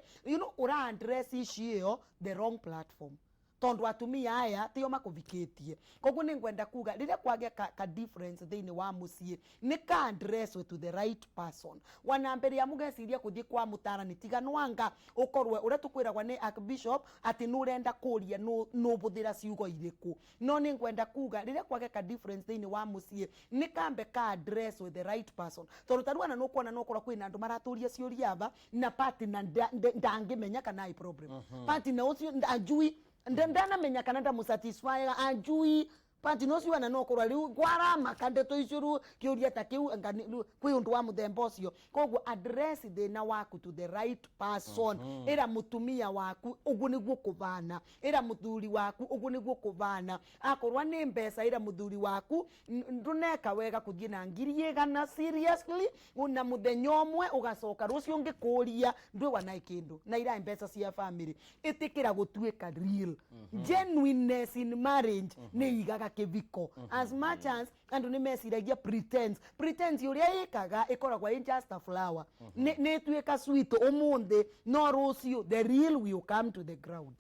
ũra address issue ĩyo the wrong platform, tondu atumia aya tio makuvikĩtie. Koguo nĩ ngwenda kuga rĩrĩa kwagĩa ka difference thĩinĩ wa mũciĩ nĩ ka address to the right person. Wana mbere ya mũgeciria kũthiĩ kwa mũtarani, tiga nwanga ũkorwe ũrĩa tũkwĩragwa nĩ Archbishop atĩ nĩ ũrenda kũria nũ bũthĩra ciugo irĩkũ, no nĩ ngwenda kuga rĩrĩa kwagĩa ka difference thĩinĩ wa mũciĩ nĩ kambe ka address with the right person, tondũ tarĩu ona nũkuona nũkorwo kwĩna andũ maratũria ciũria aba na partner ndangĩmenya kana ai problem, partner ũcio ajui ndanamenya kana ndamusatisfy ajui partner ũcio ona nokorwo rĩu kwaramaka ndeto icio rĩu kĩũria ta kĩu anga rĩu kwĩ ũndũ wa mũthemba ũcio. Koguo address thĩna waku to the right person. Ĩra mũtumia waku ũguo nĩguo kũbana, ĩra mũthuri waku ũguo nĩguo kũbana. Akorwo nĩ mbeca, ĩra mũthuri waku ndũneka wega kũthiĩ na 100,000 seriously na mũthenya ũmwe ũgacoka rũciũ ngĩkũria ndwĩwa na kĩndũ na iraĩ mbeca cia family. Ĩtĩkĩra gũtuĩka real. Genuineness in marriage nĩ igaga kĩviko, as much as andũ nĩ meciragia pretense. Pretense ũrĩa ĩkaga ĩkoragwo ĩ just a flower, nĩ ĩtuĩka sweet ũmũthĩ, no rũciũ the real will come to the ground.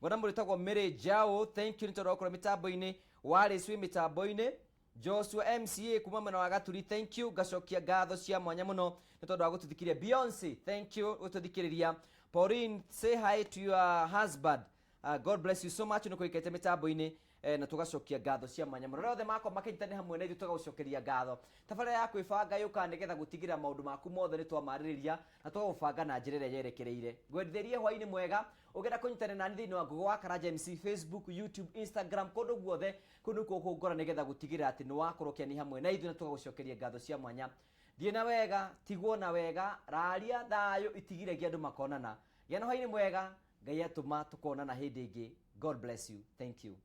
Ngona mũndũ wĩtagwo Mary Jao, thank you nĩ tondũ wa gũkorwo mĩtambo-inĩ. Wallace wĩ mĩtambo-inĩ, Joshua MCA kuma mwena wa Gaturi, thank you. Ngacokia ngatho cia mwanya mũno nĩ tondũ wa gũtũthikĩrĩria. Beyonce, thank you gũtũthikĩrĩria. Pauline, say hi to your husband. God bless you so much nĩ kũikĩte mĩtambo-inĩ, na tũgacokia ngatho cia mwanya mũno. Arĩa othe makorwo makĩnyitanĩra hamwe na ithuĩ, tũgagũcokeria ngatho. Tabarĩra ya kwĩbanga yũkaga nĩgetha gũtigĩrĩra maũndũ maku mothe nĩ twamarĩrĩria na twagũbanga na njĩra ĩrĩa yerekereire. Ngwendithĩrie hwainĩ mwega. Ũngĩenda kũnyitanĩra nani thĩinĩ wa Google wa Karanja MC, Facebook, YouTube, Instagram, kũndũ guothe, kũu nĩkuo kũngora nĩgetha gũtigĩrĩra atĩ nĩ wakorwo ũkĩania hamwe na ithuĩ, na tũgagũcokeria ngatho cia mwanya. Thiĩ na wega, tigwo na wega, raria thayũ itigiragia andũ makonana. Gĩa na hwainĩ mwega, Ngai atũma tũkonana hĩndĩ ĩngĩ. God bless you, thank you.